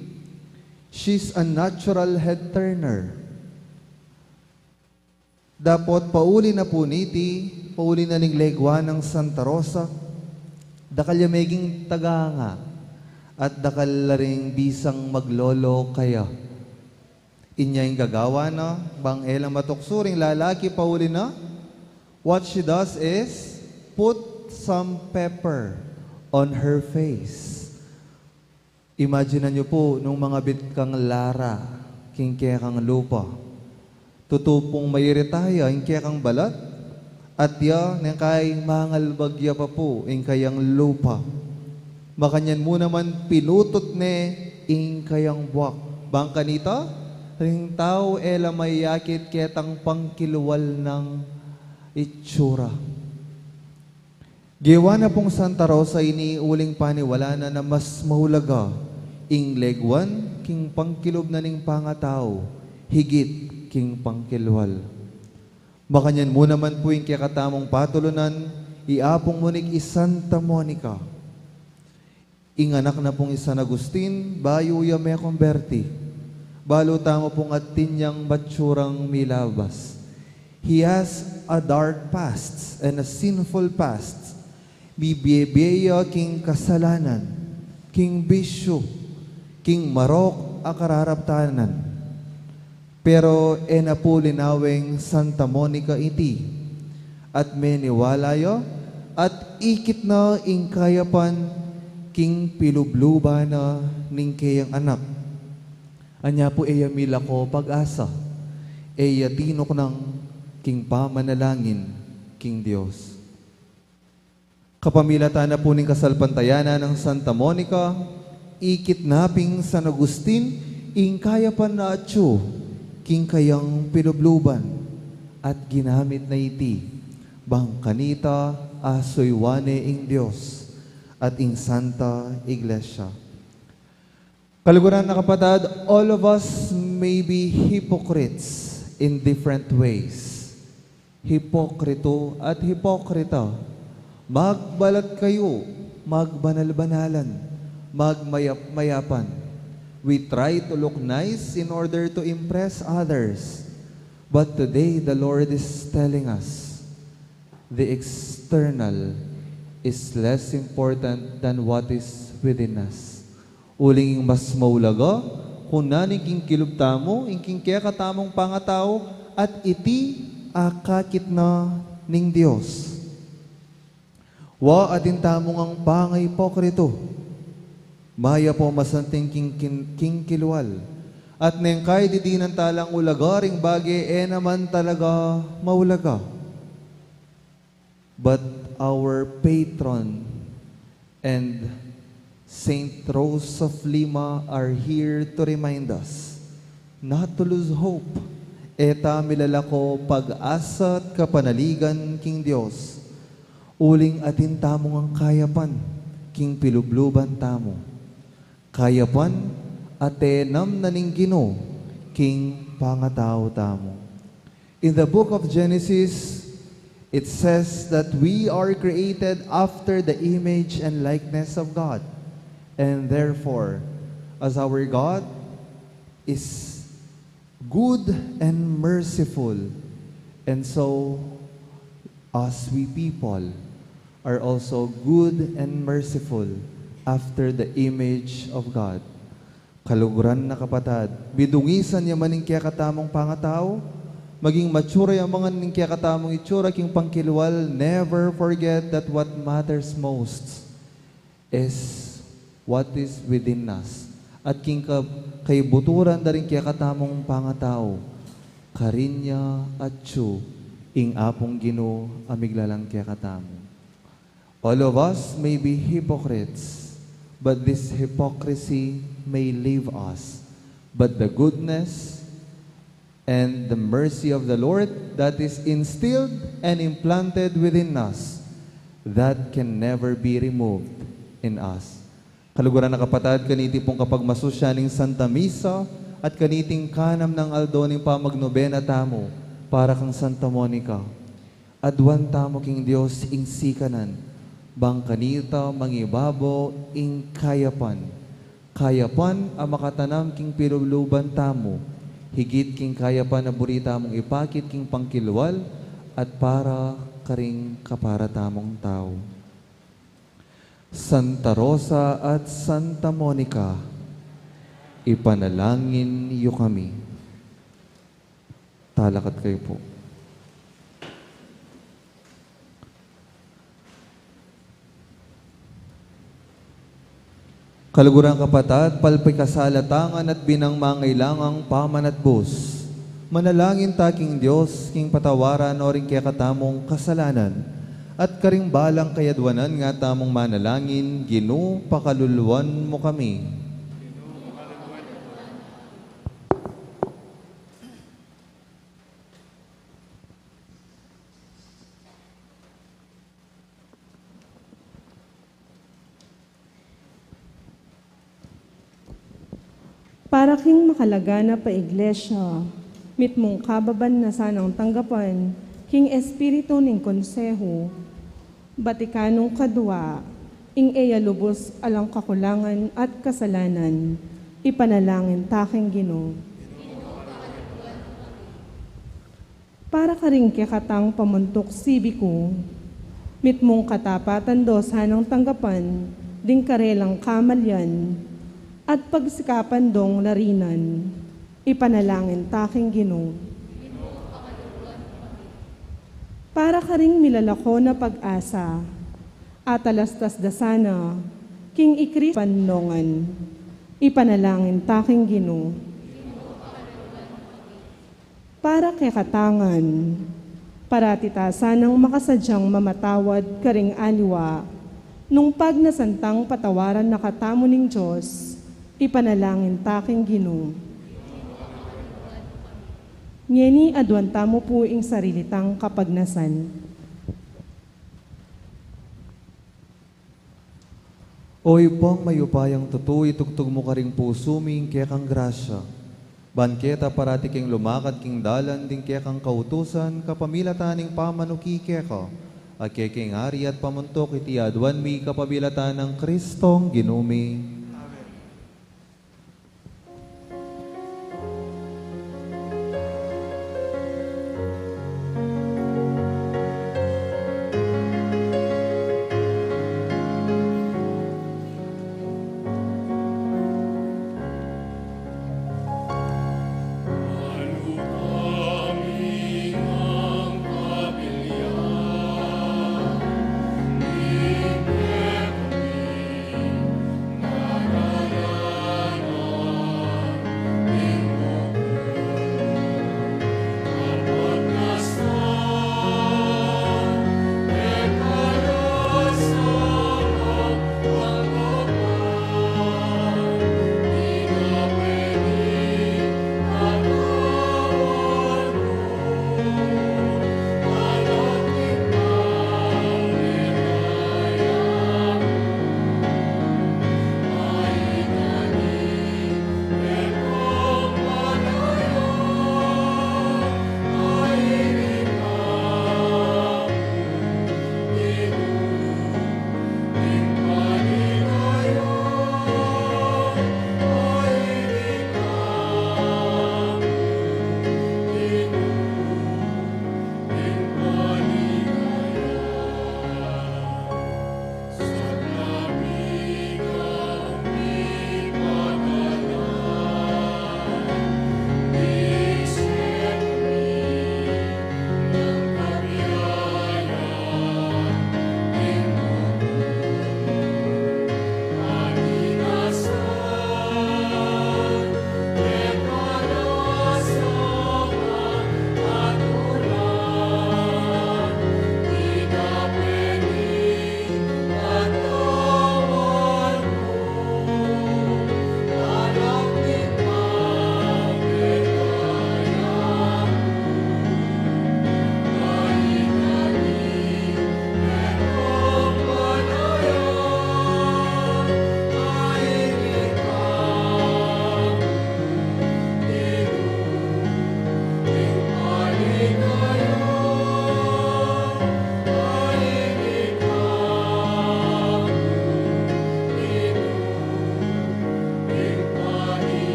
She's a natural head turner. Dapot pauli na pu niti, pauli na ning leguan nang Santa Rosa, dakal ya meging tagana, at dakal la ring bisang maglolo kaya. Inya ing gagawa na, bang e la matuksu ring lalaki pauli na, what she does is put some pepper on her face. Imaginan yu pu, nung mangabit kang lara king kekang lupa. Tutu pung mairita ya ing kekang balat, at ya neng kai mangalbag ya pa pu ing kayang lupa. Makanyan mu naman pinutut ne ing kayang buak. Bang kanita, ring tau e la mayakit ketang pangkilwal nang itsura. Gewa na pung Santa Rosa ini uling paniwalan na na mas maulaga ing leguan king pangkilub na ning pangatau, higit king pangkilwal. Makanyan mu naman pu ing kekatamung patulunan, i Apung munik i Santa Monica. Ing anak na pung i San Agustin, bayu ya mekomberti. Balu tamu pung atin yang matsurang milabas. He has a dark past and a sinful past. Mibie-bie ya king kasalanan, king bisyu, king marok a kararaptanan. Pero e na pu linaweng Santa Monica iti, at meniwala ya, at ikit na ing kayapan king pilubluban na ning keyang anak. Anya pu e ya milako pag-asa, e ya tinuknang king pamanalangin king Dios. Kapamilatan na pu ning kasalpantayanan nang Santa Monica, ikit na pin San Agustin ing kayapan na atyu king kayang pilubluban, at ginamit na iti bang kanita asuywan ne ing Dios at ing Santa Iglesia. Kaluguran a kapatad, all of us may be hypocrites in different ways. Hipokritu at hipokrita. Magbalat kayu, magbanal-banalan, magmayap-mayapan. We try to look nice in order to impress others. But today, the Lord is telling us, the external is less important than what is within us. Uling ing mas maulaga, kung nanu ing king kilub tamu, ing king kekatamung pangatau, at iti akakit na ning Dios. Wa, atin tamu ngang pangaipokrito. Mayap o masanting king, king, king kilwal. At neng kay didinan talang ulaga ring bage e naman talaga maulaga. But our patron and Saint Rose of Lima are here to remind us not to lose hope. E ta milalako pag-asa at kapanaligan king Dios. Uling atin tamu ngang kayapan king pilubluban tamu. Kayapan a tenam na ning Ginu king pangatau tamu. In the book of Genesis, it says that we are created after the image and likeness of God. And therefore, as our God is good and merciful, and so as we people are also good and merciful after the image of God. Kaluguran a kapatad, midungisan ya man ing kekatamung pangatau, maging mature ya man ing kekatamung itsura king pangkilwal, never forget that what matters most is what is within us. At king ka-, kaibuturan da ring kekatamung pangatau, karin ya atyu ing Apung Ginu a miglalang kekatamu. All of us may be hypocrites, but this hypocrisy may leave us. But the goodness and the mercy of the Lord that is instilled and implanted within us, that can never be removed in us. Kaluguran a kapatad, kaniti pung kapagmasusyan ning Santa Misa at kaniting kanam nang aldo ning pamagnobena tamu para kang Santa Monica, aduan tamu king Dios ing sikanan, bang kanita mangibabo ing kayapan. Kayapan a makatanam king pilubluban tamu, higit king kayapan a buri tamung ipakit king pangkilwal at para karing kapara tamung tau. Santa Rosa at Santa Monica, ipanalangin yu kami. Talakad kayu pu. Kaluguran a kapatad, palpikasala ta ngan at binang mangailangang pamanatbus. Manalangin ta king Dios, king patawaran no ring kekatamung kasalanan. At karing balang kayadwanan nga tamung manalangin, Ginu, pakaluluan mu kami. Para king makalaganap a iglesia, mitmung kababan na sanang tanggapan King espiritu ning konsehu, Batikanong kadua, ing e ya lubus alang kakulangan at kasalanan, ipanalangin ta king Ginu. Para karing kekatang pamuntuk sibiku, mitmung katapatan do sanang tanggapan ding karelang kamalian at pagsikapan dong larinan, ipanalangin ta king Ginu. Para karing milalako na pag-asa, atalastas da sana king i Kristo panunungan, ipanalangin ta king Ginu. Para kekatangan, parati ta sanang makasadyang mamatawad karing aliwa, nung pagnasan tang patawaran na katamu ning Dios, ipanalangin ta king Ginu. Ngeni aduan tamu pu ing sarili tang kapagnasan. O Ibpang mayupayang tutu, itugtug mu karing pusu mi ing kekang grasya. Ban keta parati keng lumakad king dalan ding kekang kautusan, kapamilatan ning pamanuki keka, a keka ing ari at pamuntuk, iti aduan mi kapamilatan nang Kristong Ginu mi.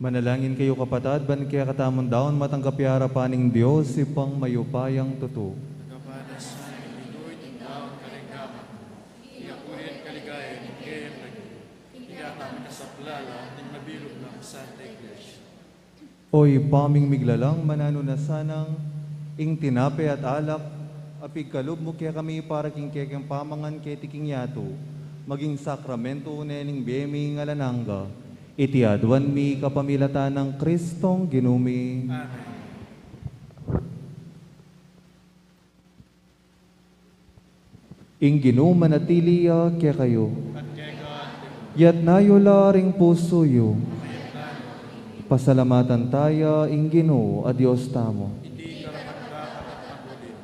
Manalangin kayu, kapatad, ban kekatamung daun matanggap ya arapan ning Dios, Ibpang mayupayang tutu. Agapadas na ing Ginu iting daun karing gamat mu, ing apurin kaligayan ning keyang lagyu, ing kekatamung kasaplalan ning mabilug nang Santa Iglesia. O Ibpa ming miglalang, mananu na sanang ing tinape at alak a pigkalub mu kekami para king kekeng pamangan keti king yatu, maging sakramentu ne ning bie ming alang angga. Iti aduan mi kapamilatan nang Kristong Ginu mi. Amen. Ing Ginu manatili ya kekayu. At keka naman. Itas yu la ring pusu yu. Pasalamatan taya ing Ginu a Dios tamu. Iti karapat-dapat at matulid.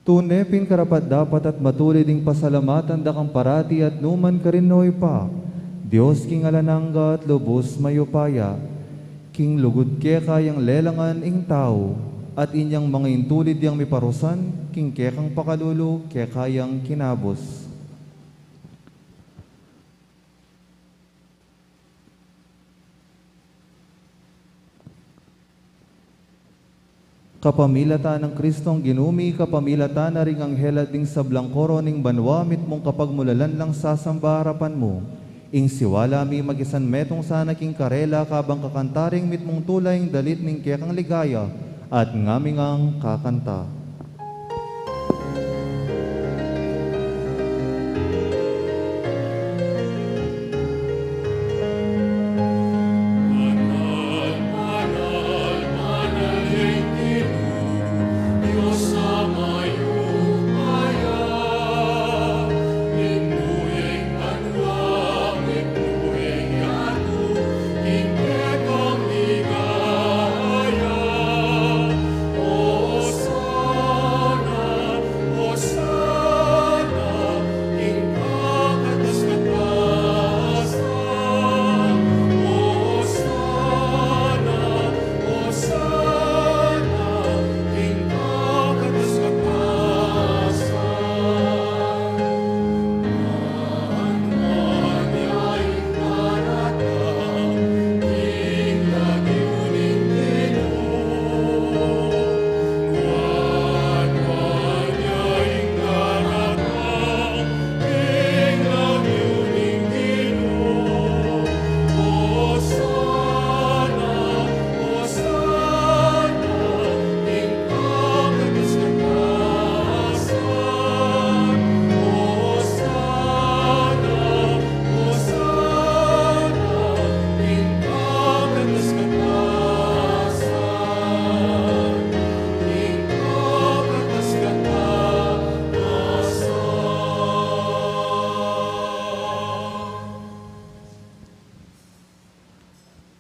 Tune pin karapat-dapat at matulid ing pasalamatan da kang parati at nukarin man, O Ibpa, Dios king alang angga at lubus mayupaya. King lugud keka yang lelangan ing tau, at inyang manga intulid yang miparusan king kekang pakalulu keka yang kinabus. Kapamilatan nang Kristong Ginu mi, kapamilatan na ring anghel at ding sablang koro ning banua, mitmung kapagmulalan lang sasamba arapan mu. Ing siwala mi makisan metung sana king karela kabang kakanta ring mitmung tula ing dalit ning kekang ligaya, at ngami ngang kakanta.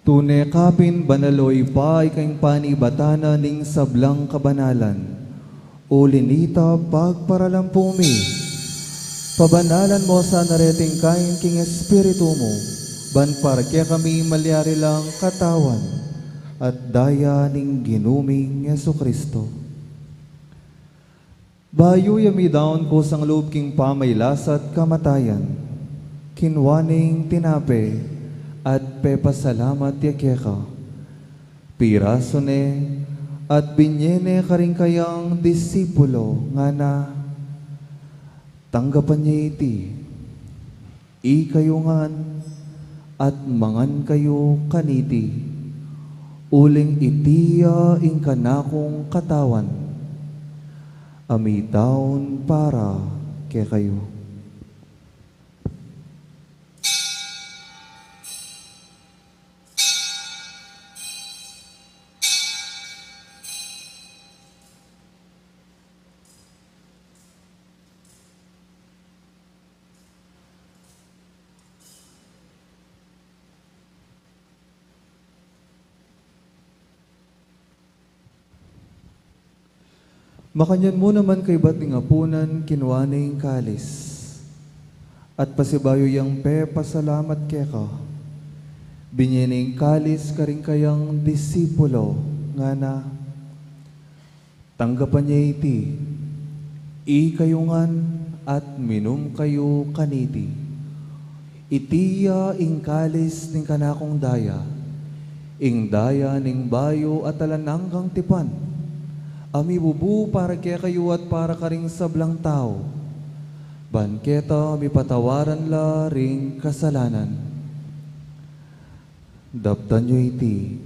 Tune ka pin banal, O Ibpa, ika ing panibatan na ning sablang kabanalan. Uli nita, pagparalampu mi, pabanalan mu sana reting kain king Espiritu mu, ban para kekami malyari lang katawan at daya ning Ginu ming Jesucristo. Bayu ya midaun kusang lub king pamaylasa at kamatayan, kinua ne ing tinape at pepasalamat ya keka. Pirasu ne at binye ne karing kayang disipulo, ngana: Tanggapan ye iti ikayu ngan at mangan kayu kaniti, uling iti ya ing kanakung katawan a midaun para kekayu. Makanyan mu naman kaybat ning apunan, kinua ne ing kalis, at pasibayu yang pepasalamat keka, binye ne ing kalis karing kayang disipulo, ngana: Tanggapan ye iti ikayu ngan at minum kayu kaniti. Iti ya ing kalis ning kanakung daya, Ing daya ning bayu at alang anggang tipan, a mibubu para kekayu at para karing sablang tau, ban keta mipatawaran la ring kasalanan. Daptan yu iti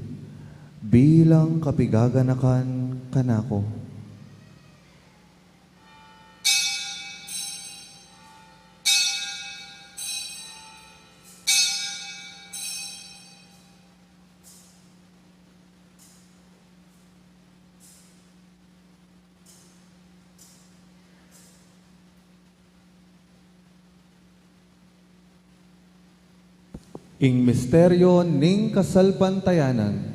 bilang kapigaganakan kanaku. Ing misteryo ning kasalpantayanan.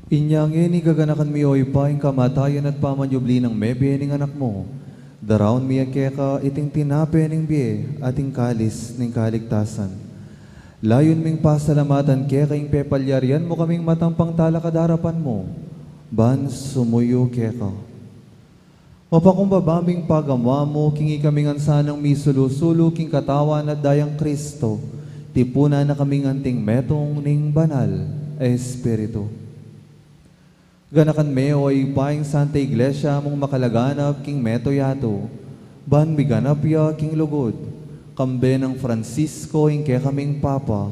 Inya ngeni gaganakan mi, o Ibpa, ing kamatayan at pamanyubli nang mebie ning Anak mu. Daraun mi keka iting tinape ning bie at ing kalis ning kaligtasan. Layun ming pasalamatan keka ing pepalyarian mu kaming matampang talakad king arapan mu, ban sumuyu keka. Mapakumbaba ming pagamu-amu king ikami ngan sanang misulu-sulu king katawan at dayang Kristo, tipunan na kaming anting metung ning Banal a Espiritu. Ganakan me, o Ibpa, ing Santa Iglesia mung makalaganap king mabilug a yatu, ban miganap ya king lugud, kambe nang Francisco ing kekaming Papa,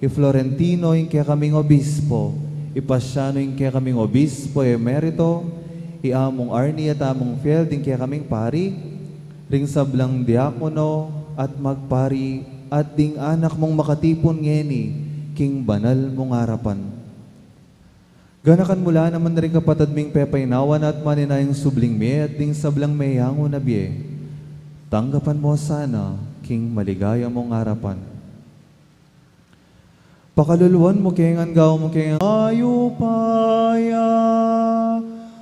i Florentino ing kekaming Obispo, i Pasiano ing kekaming Obispo Emerito, i Among Arnie at Among Fiel ing kekaming pari, ring sablang diakono at magpari, at ding anak mung makatipun ngeni king banal mung arapan. Ganakan mu la naman ring kapatad ming pepainawa na at maninayang subling mie at ding sablang meyangu na bie. Tanggapan mu sana king maligaya mung arapan. Pakaluluan mu ke ngan gawan mu ke ngan mayupaya,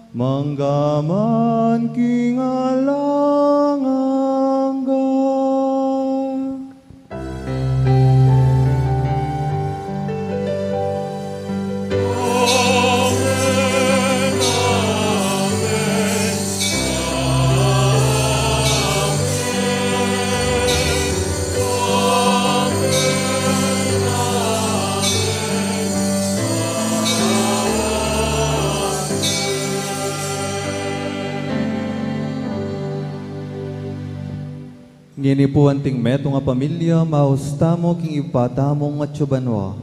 mangga man king alang angga. Ngeni pu, anting metung a pamilya, maus tamu king Ibpa tamung atsu banua.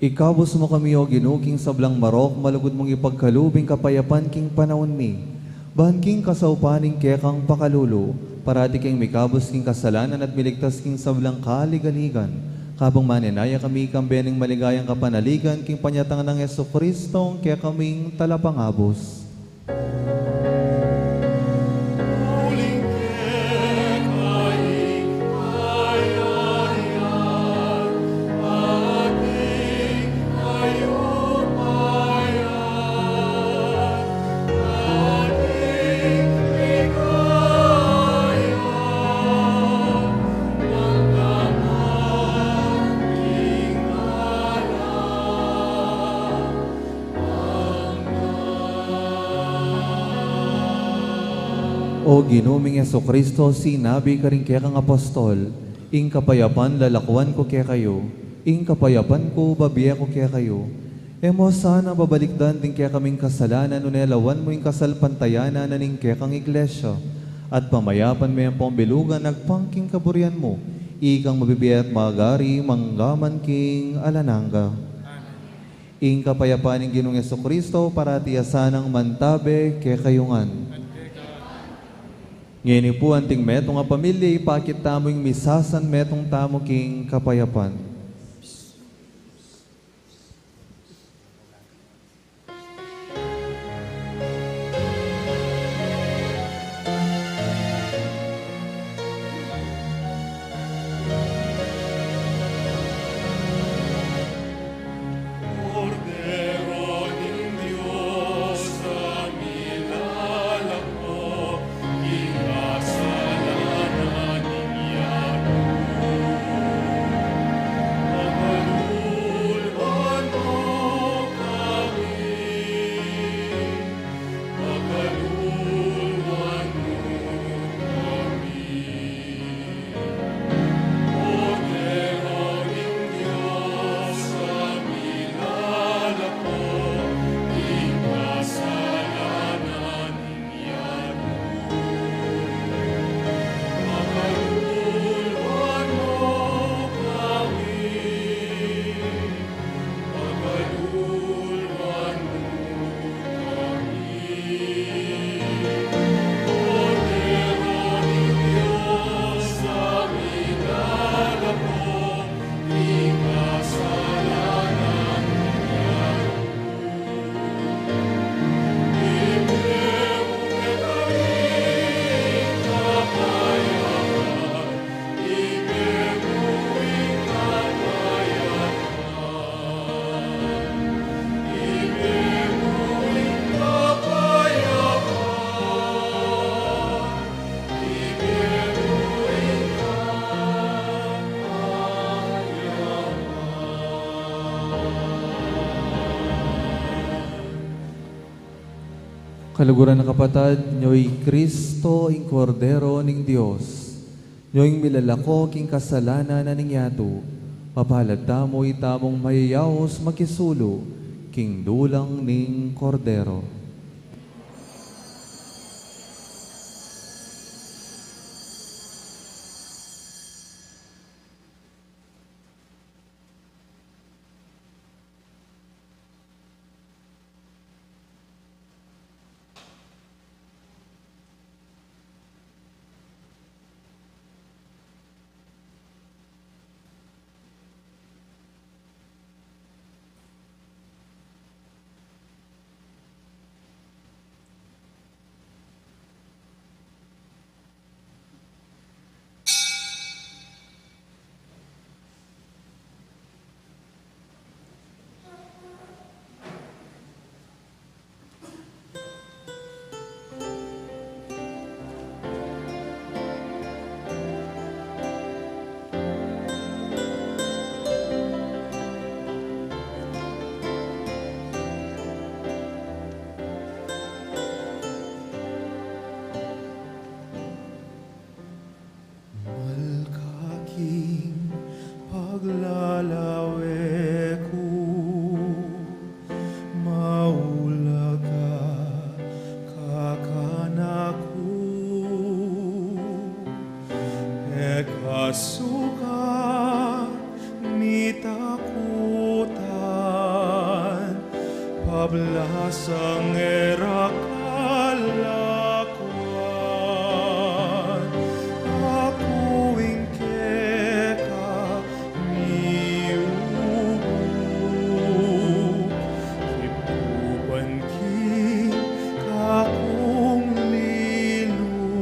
Ikabus mu kami, O Ginu, king sablang marok, malugud mung ipagkalub ing kapayapan king panaun mi. Ban king kasaupan ning kekang pakalulu, parati kaming mikabus king kasalanan at miligtas king sablang kaligaligan. Kabang manenaya kami kambe ning maligayang kapanaligan king panyatang nang Jesucristo, ing kekaming Talapangabus. O Ginu ming Jesucristo, sinabi karing kekang apostol, "Ing kapayapan lalakuan ku kekayu, ing kapayapan ku babie ku kekayu." E mu sana babalikdan ding kekaming kasalanan, nune lawan mu ing kasalpantayanan na ning kekang Iglesia, at pamayapan me ampong bilugan agpang king kaburian mu, ikang mabibie at magari mangga man king alang angga. Ing kapayapan ning Ginung Jesucristo parati ya sanang mantabe kekayu ngan. Ngeni pu, anting metung a pamilya, ipakit tamu ing misasanmetung tamu king kapayapan. Kaluguran a kapatad, nyo i Kristo, ing Kordero ning Dios, nyo ing milalako king kasalanan na ning yatu. Mapalad tamu, itamung mayayaus makisulu king dulang ning Kordero. Malkaking paglalawe ku, maulaga ka kanaku, e ka sukat mitakut Lasang e ra kalakuan, aku ing keka miubuk, kipkupan ki kakung lilu,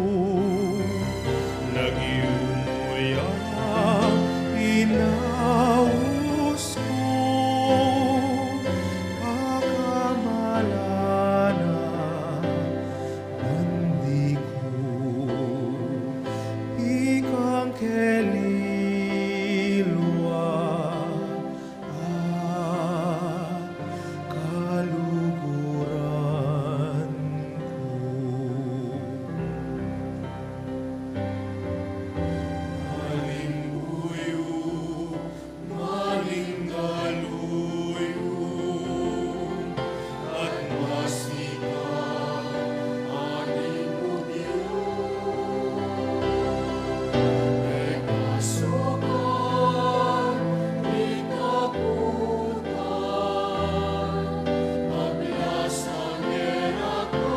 lagyu mu ya inaus ku, pakamalan na bandiku, ikang keliluan at kaluguran ku. Alimbuyu, maning galuyu, at masika, aning bugyu, e kasukan, ikakutan, ablasan e ra ka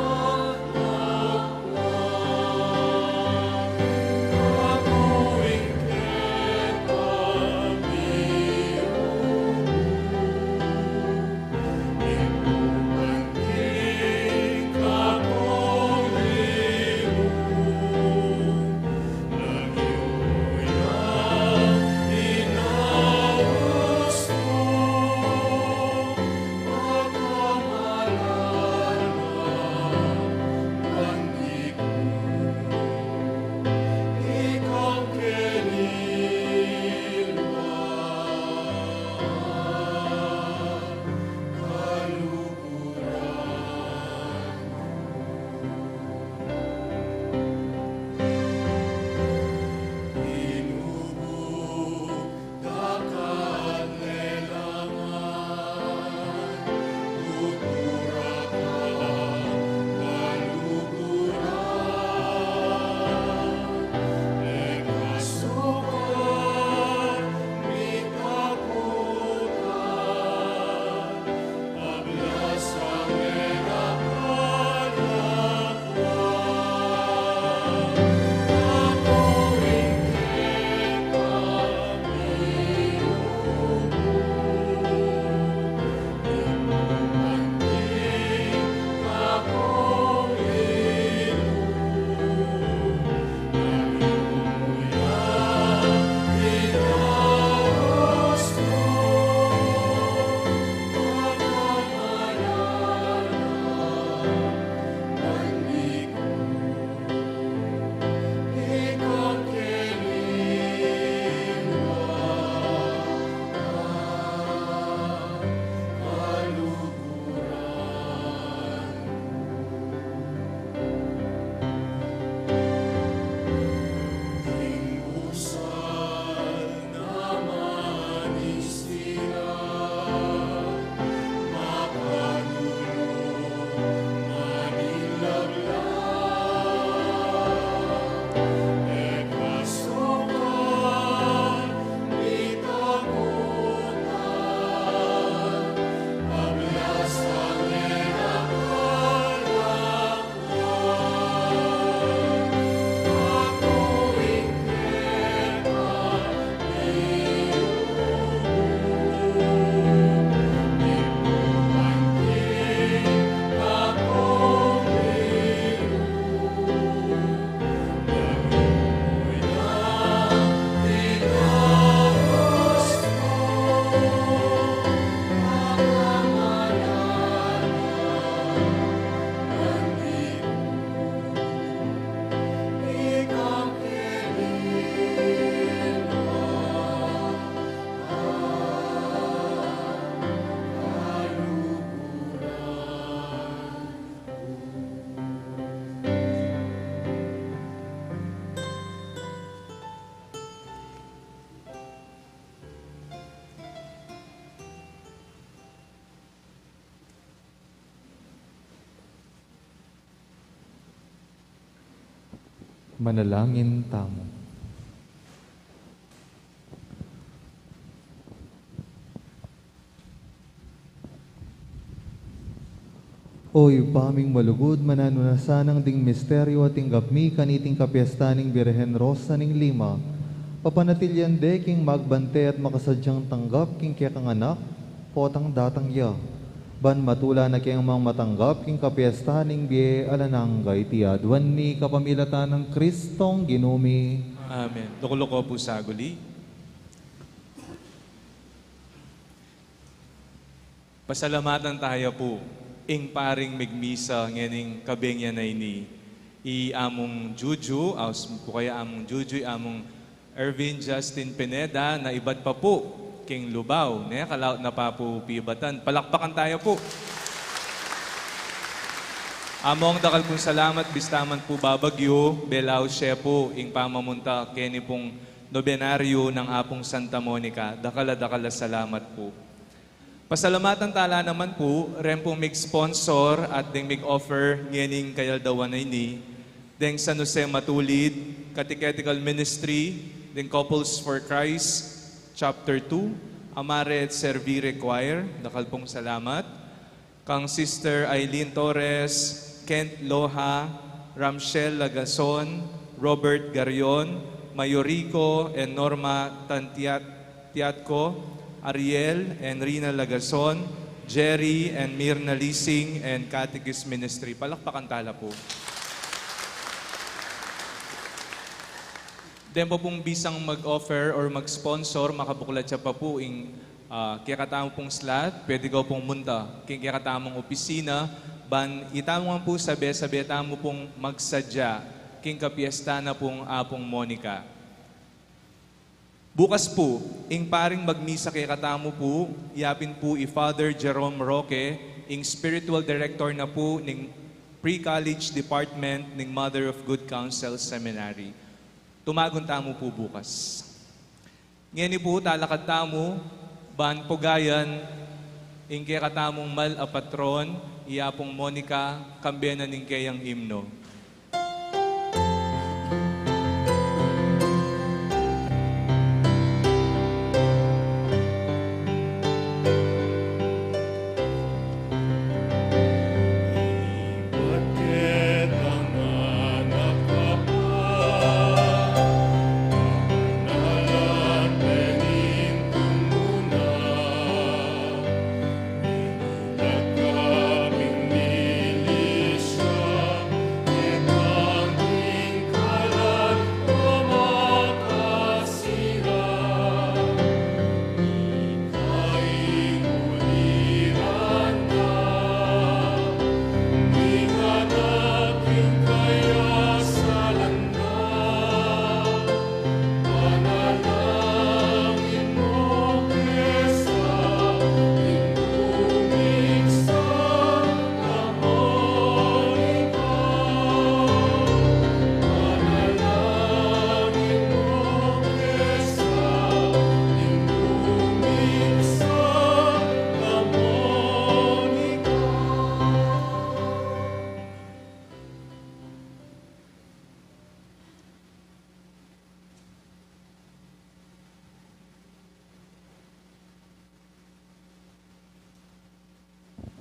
Manalangin tamu. O Ibpa ming malugud, mananu na sanang ding misteryu a tinggap mi kaniting kapiestan ning Birhen Rosa ning Lima, papanatilian de king magbante at makasadyang tanggap king kekang Anak, potang datang ya. Ban matula na keng mang matanggap king kapiestan ning bie alang angga. Iti aduan mi kapamilatan nang Kristong Ginu mi. Amen. Tukluk ko pu saguli. Pasalamatan taya pu ing paring migmisa ngening kabengi a ini, i Among Juju, aus pu kaya Among Juju, i Among Ervin Justin Pineda, na ibat pa pu king Lubao, ne, kalaut na pa pu pibatan. Palakpakan taya pu. Among, dakal pung salamat, bista man pu babagyu, belaw siya pu ing pamamunta keni pung nobenaryu nang Apung Santa Monica. Dakal a dakal a salamat pu. Pasalamatan tala naman pu ren pung mig-sponsor at ding mig-offer ngening kayaldawan a ini, deng San Jose Matulid Catechetical Ministry, deng Couples for Christ Chapter two, Amare et Servire Choir, dakal pung salamat. Kang Sister Eileen Torres, Kent Loha, Ramshel Lagason, Robert Garion, Mayorico and Norma Tantiat-, Tiatco, Ariel and Rina Lagason, Jerry and Mirna Lising, and Catechist Ministry. Palakpakan tala pu. Den pa pung bisang mag-offer or mag-sponsor, makabuklat ya pa pu ing, ah, kekatamu pung slot, pwede kayu pung munta king kekatamung opisina, ban itamu ngan pu sabe-sabe tamu pung magsadya king kapiesta na pung Apung Monica. Bukas pu, ing paring magmisa kekatamu pu, ya pin pu i Father Jerome Roque, ing spiritual director na pu ning Pre-College Department ning Mother of Good Counsel Seminary. Tumagun tamu pu bukas. Ngeni pu, talakad tamu ban pugayan ing kekatamung mal a patron, i Apung Monica, kambe na ning keyang imno.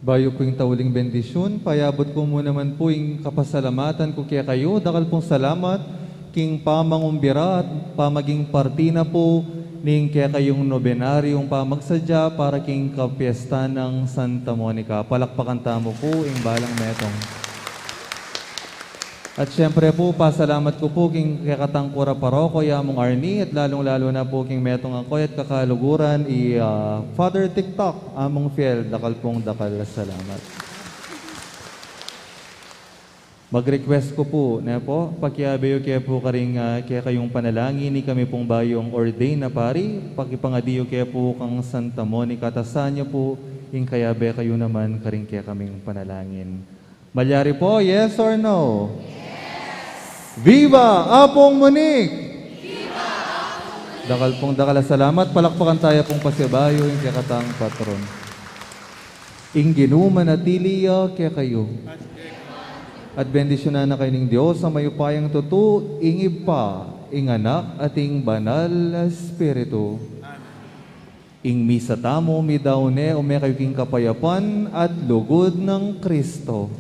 Bayu pu ing tauling bendisyun, payabut ku mu naman pu ing kapasalamatan ku kekayu. Dakal pung salamat king pamangumbira at pamaging parti na pu ning kekayung nobenaryung pamagsadya para king kapiestan nang Santa Monica. Palakpakan tamu pu ing balang metung. At siyempre pu, pasalamat ku pu king kekatang kura paroko, i Among Arnie, at lalung-lalu na pu king metung a koy at kakaluguran, i, ah, Father TikTok, Among Fiel, dakal pung dakal a salamat. Mag-request ku pu, ne pu, pakiabe yu ke pu karing, ah, kekayung panalangin, ikami pung bayung ordained na pari, pakipangadi yu ke pu kang Santa Monica, at asahan ya pu ing kayabe kayu naman karing kekaming panalangin. Malyari po, yes or no? Yes! Viva Apung Monique! Viva Apung Monique! Dakal pung dakal a salamat, palakpakan taya pung pasibayu ing kekatang patron. Ing Ginu manatili ya kekayu. At bendisyunan na kayu ning Dios a mayupayang tutu, ing Ibpa, ing Anak, at ing Banal a Espiritu. Amen. Ing misa tamu, midaun ne, ume kayu king kapayapan at lugud nang Kristo.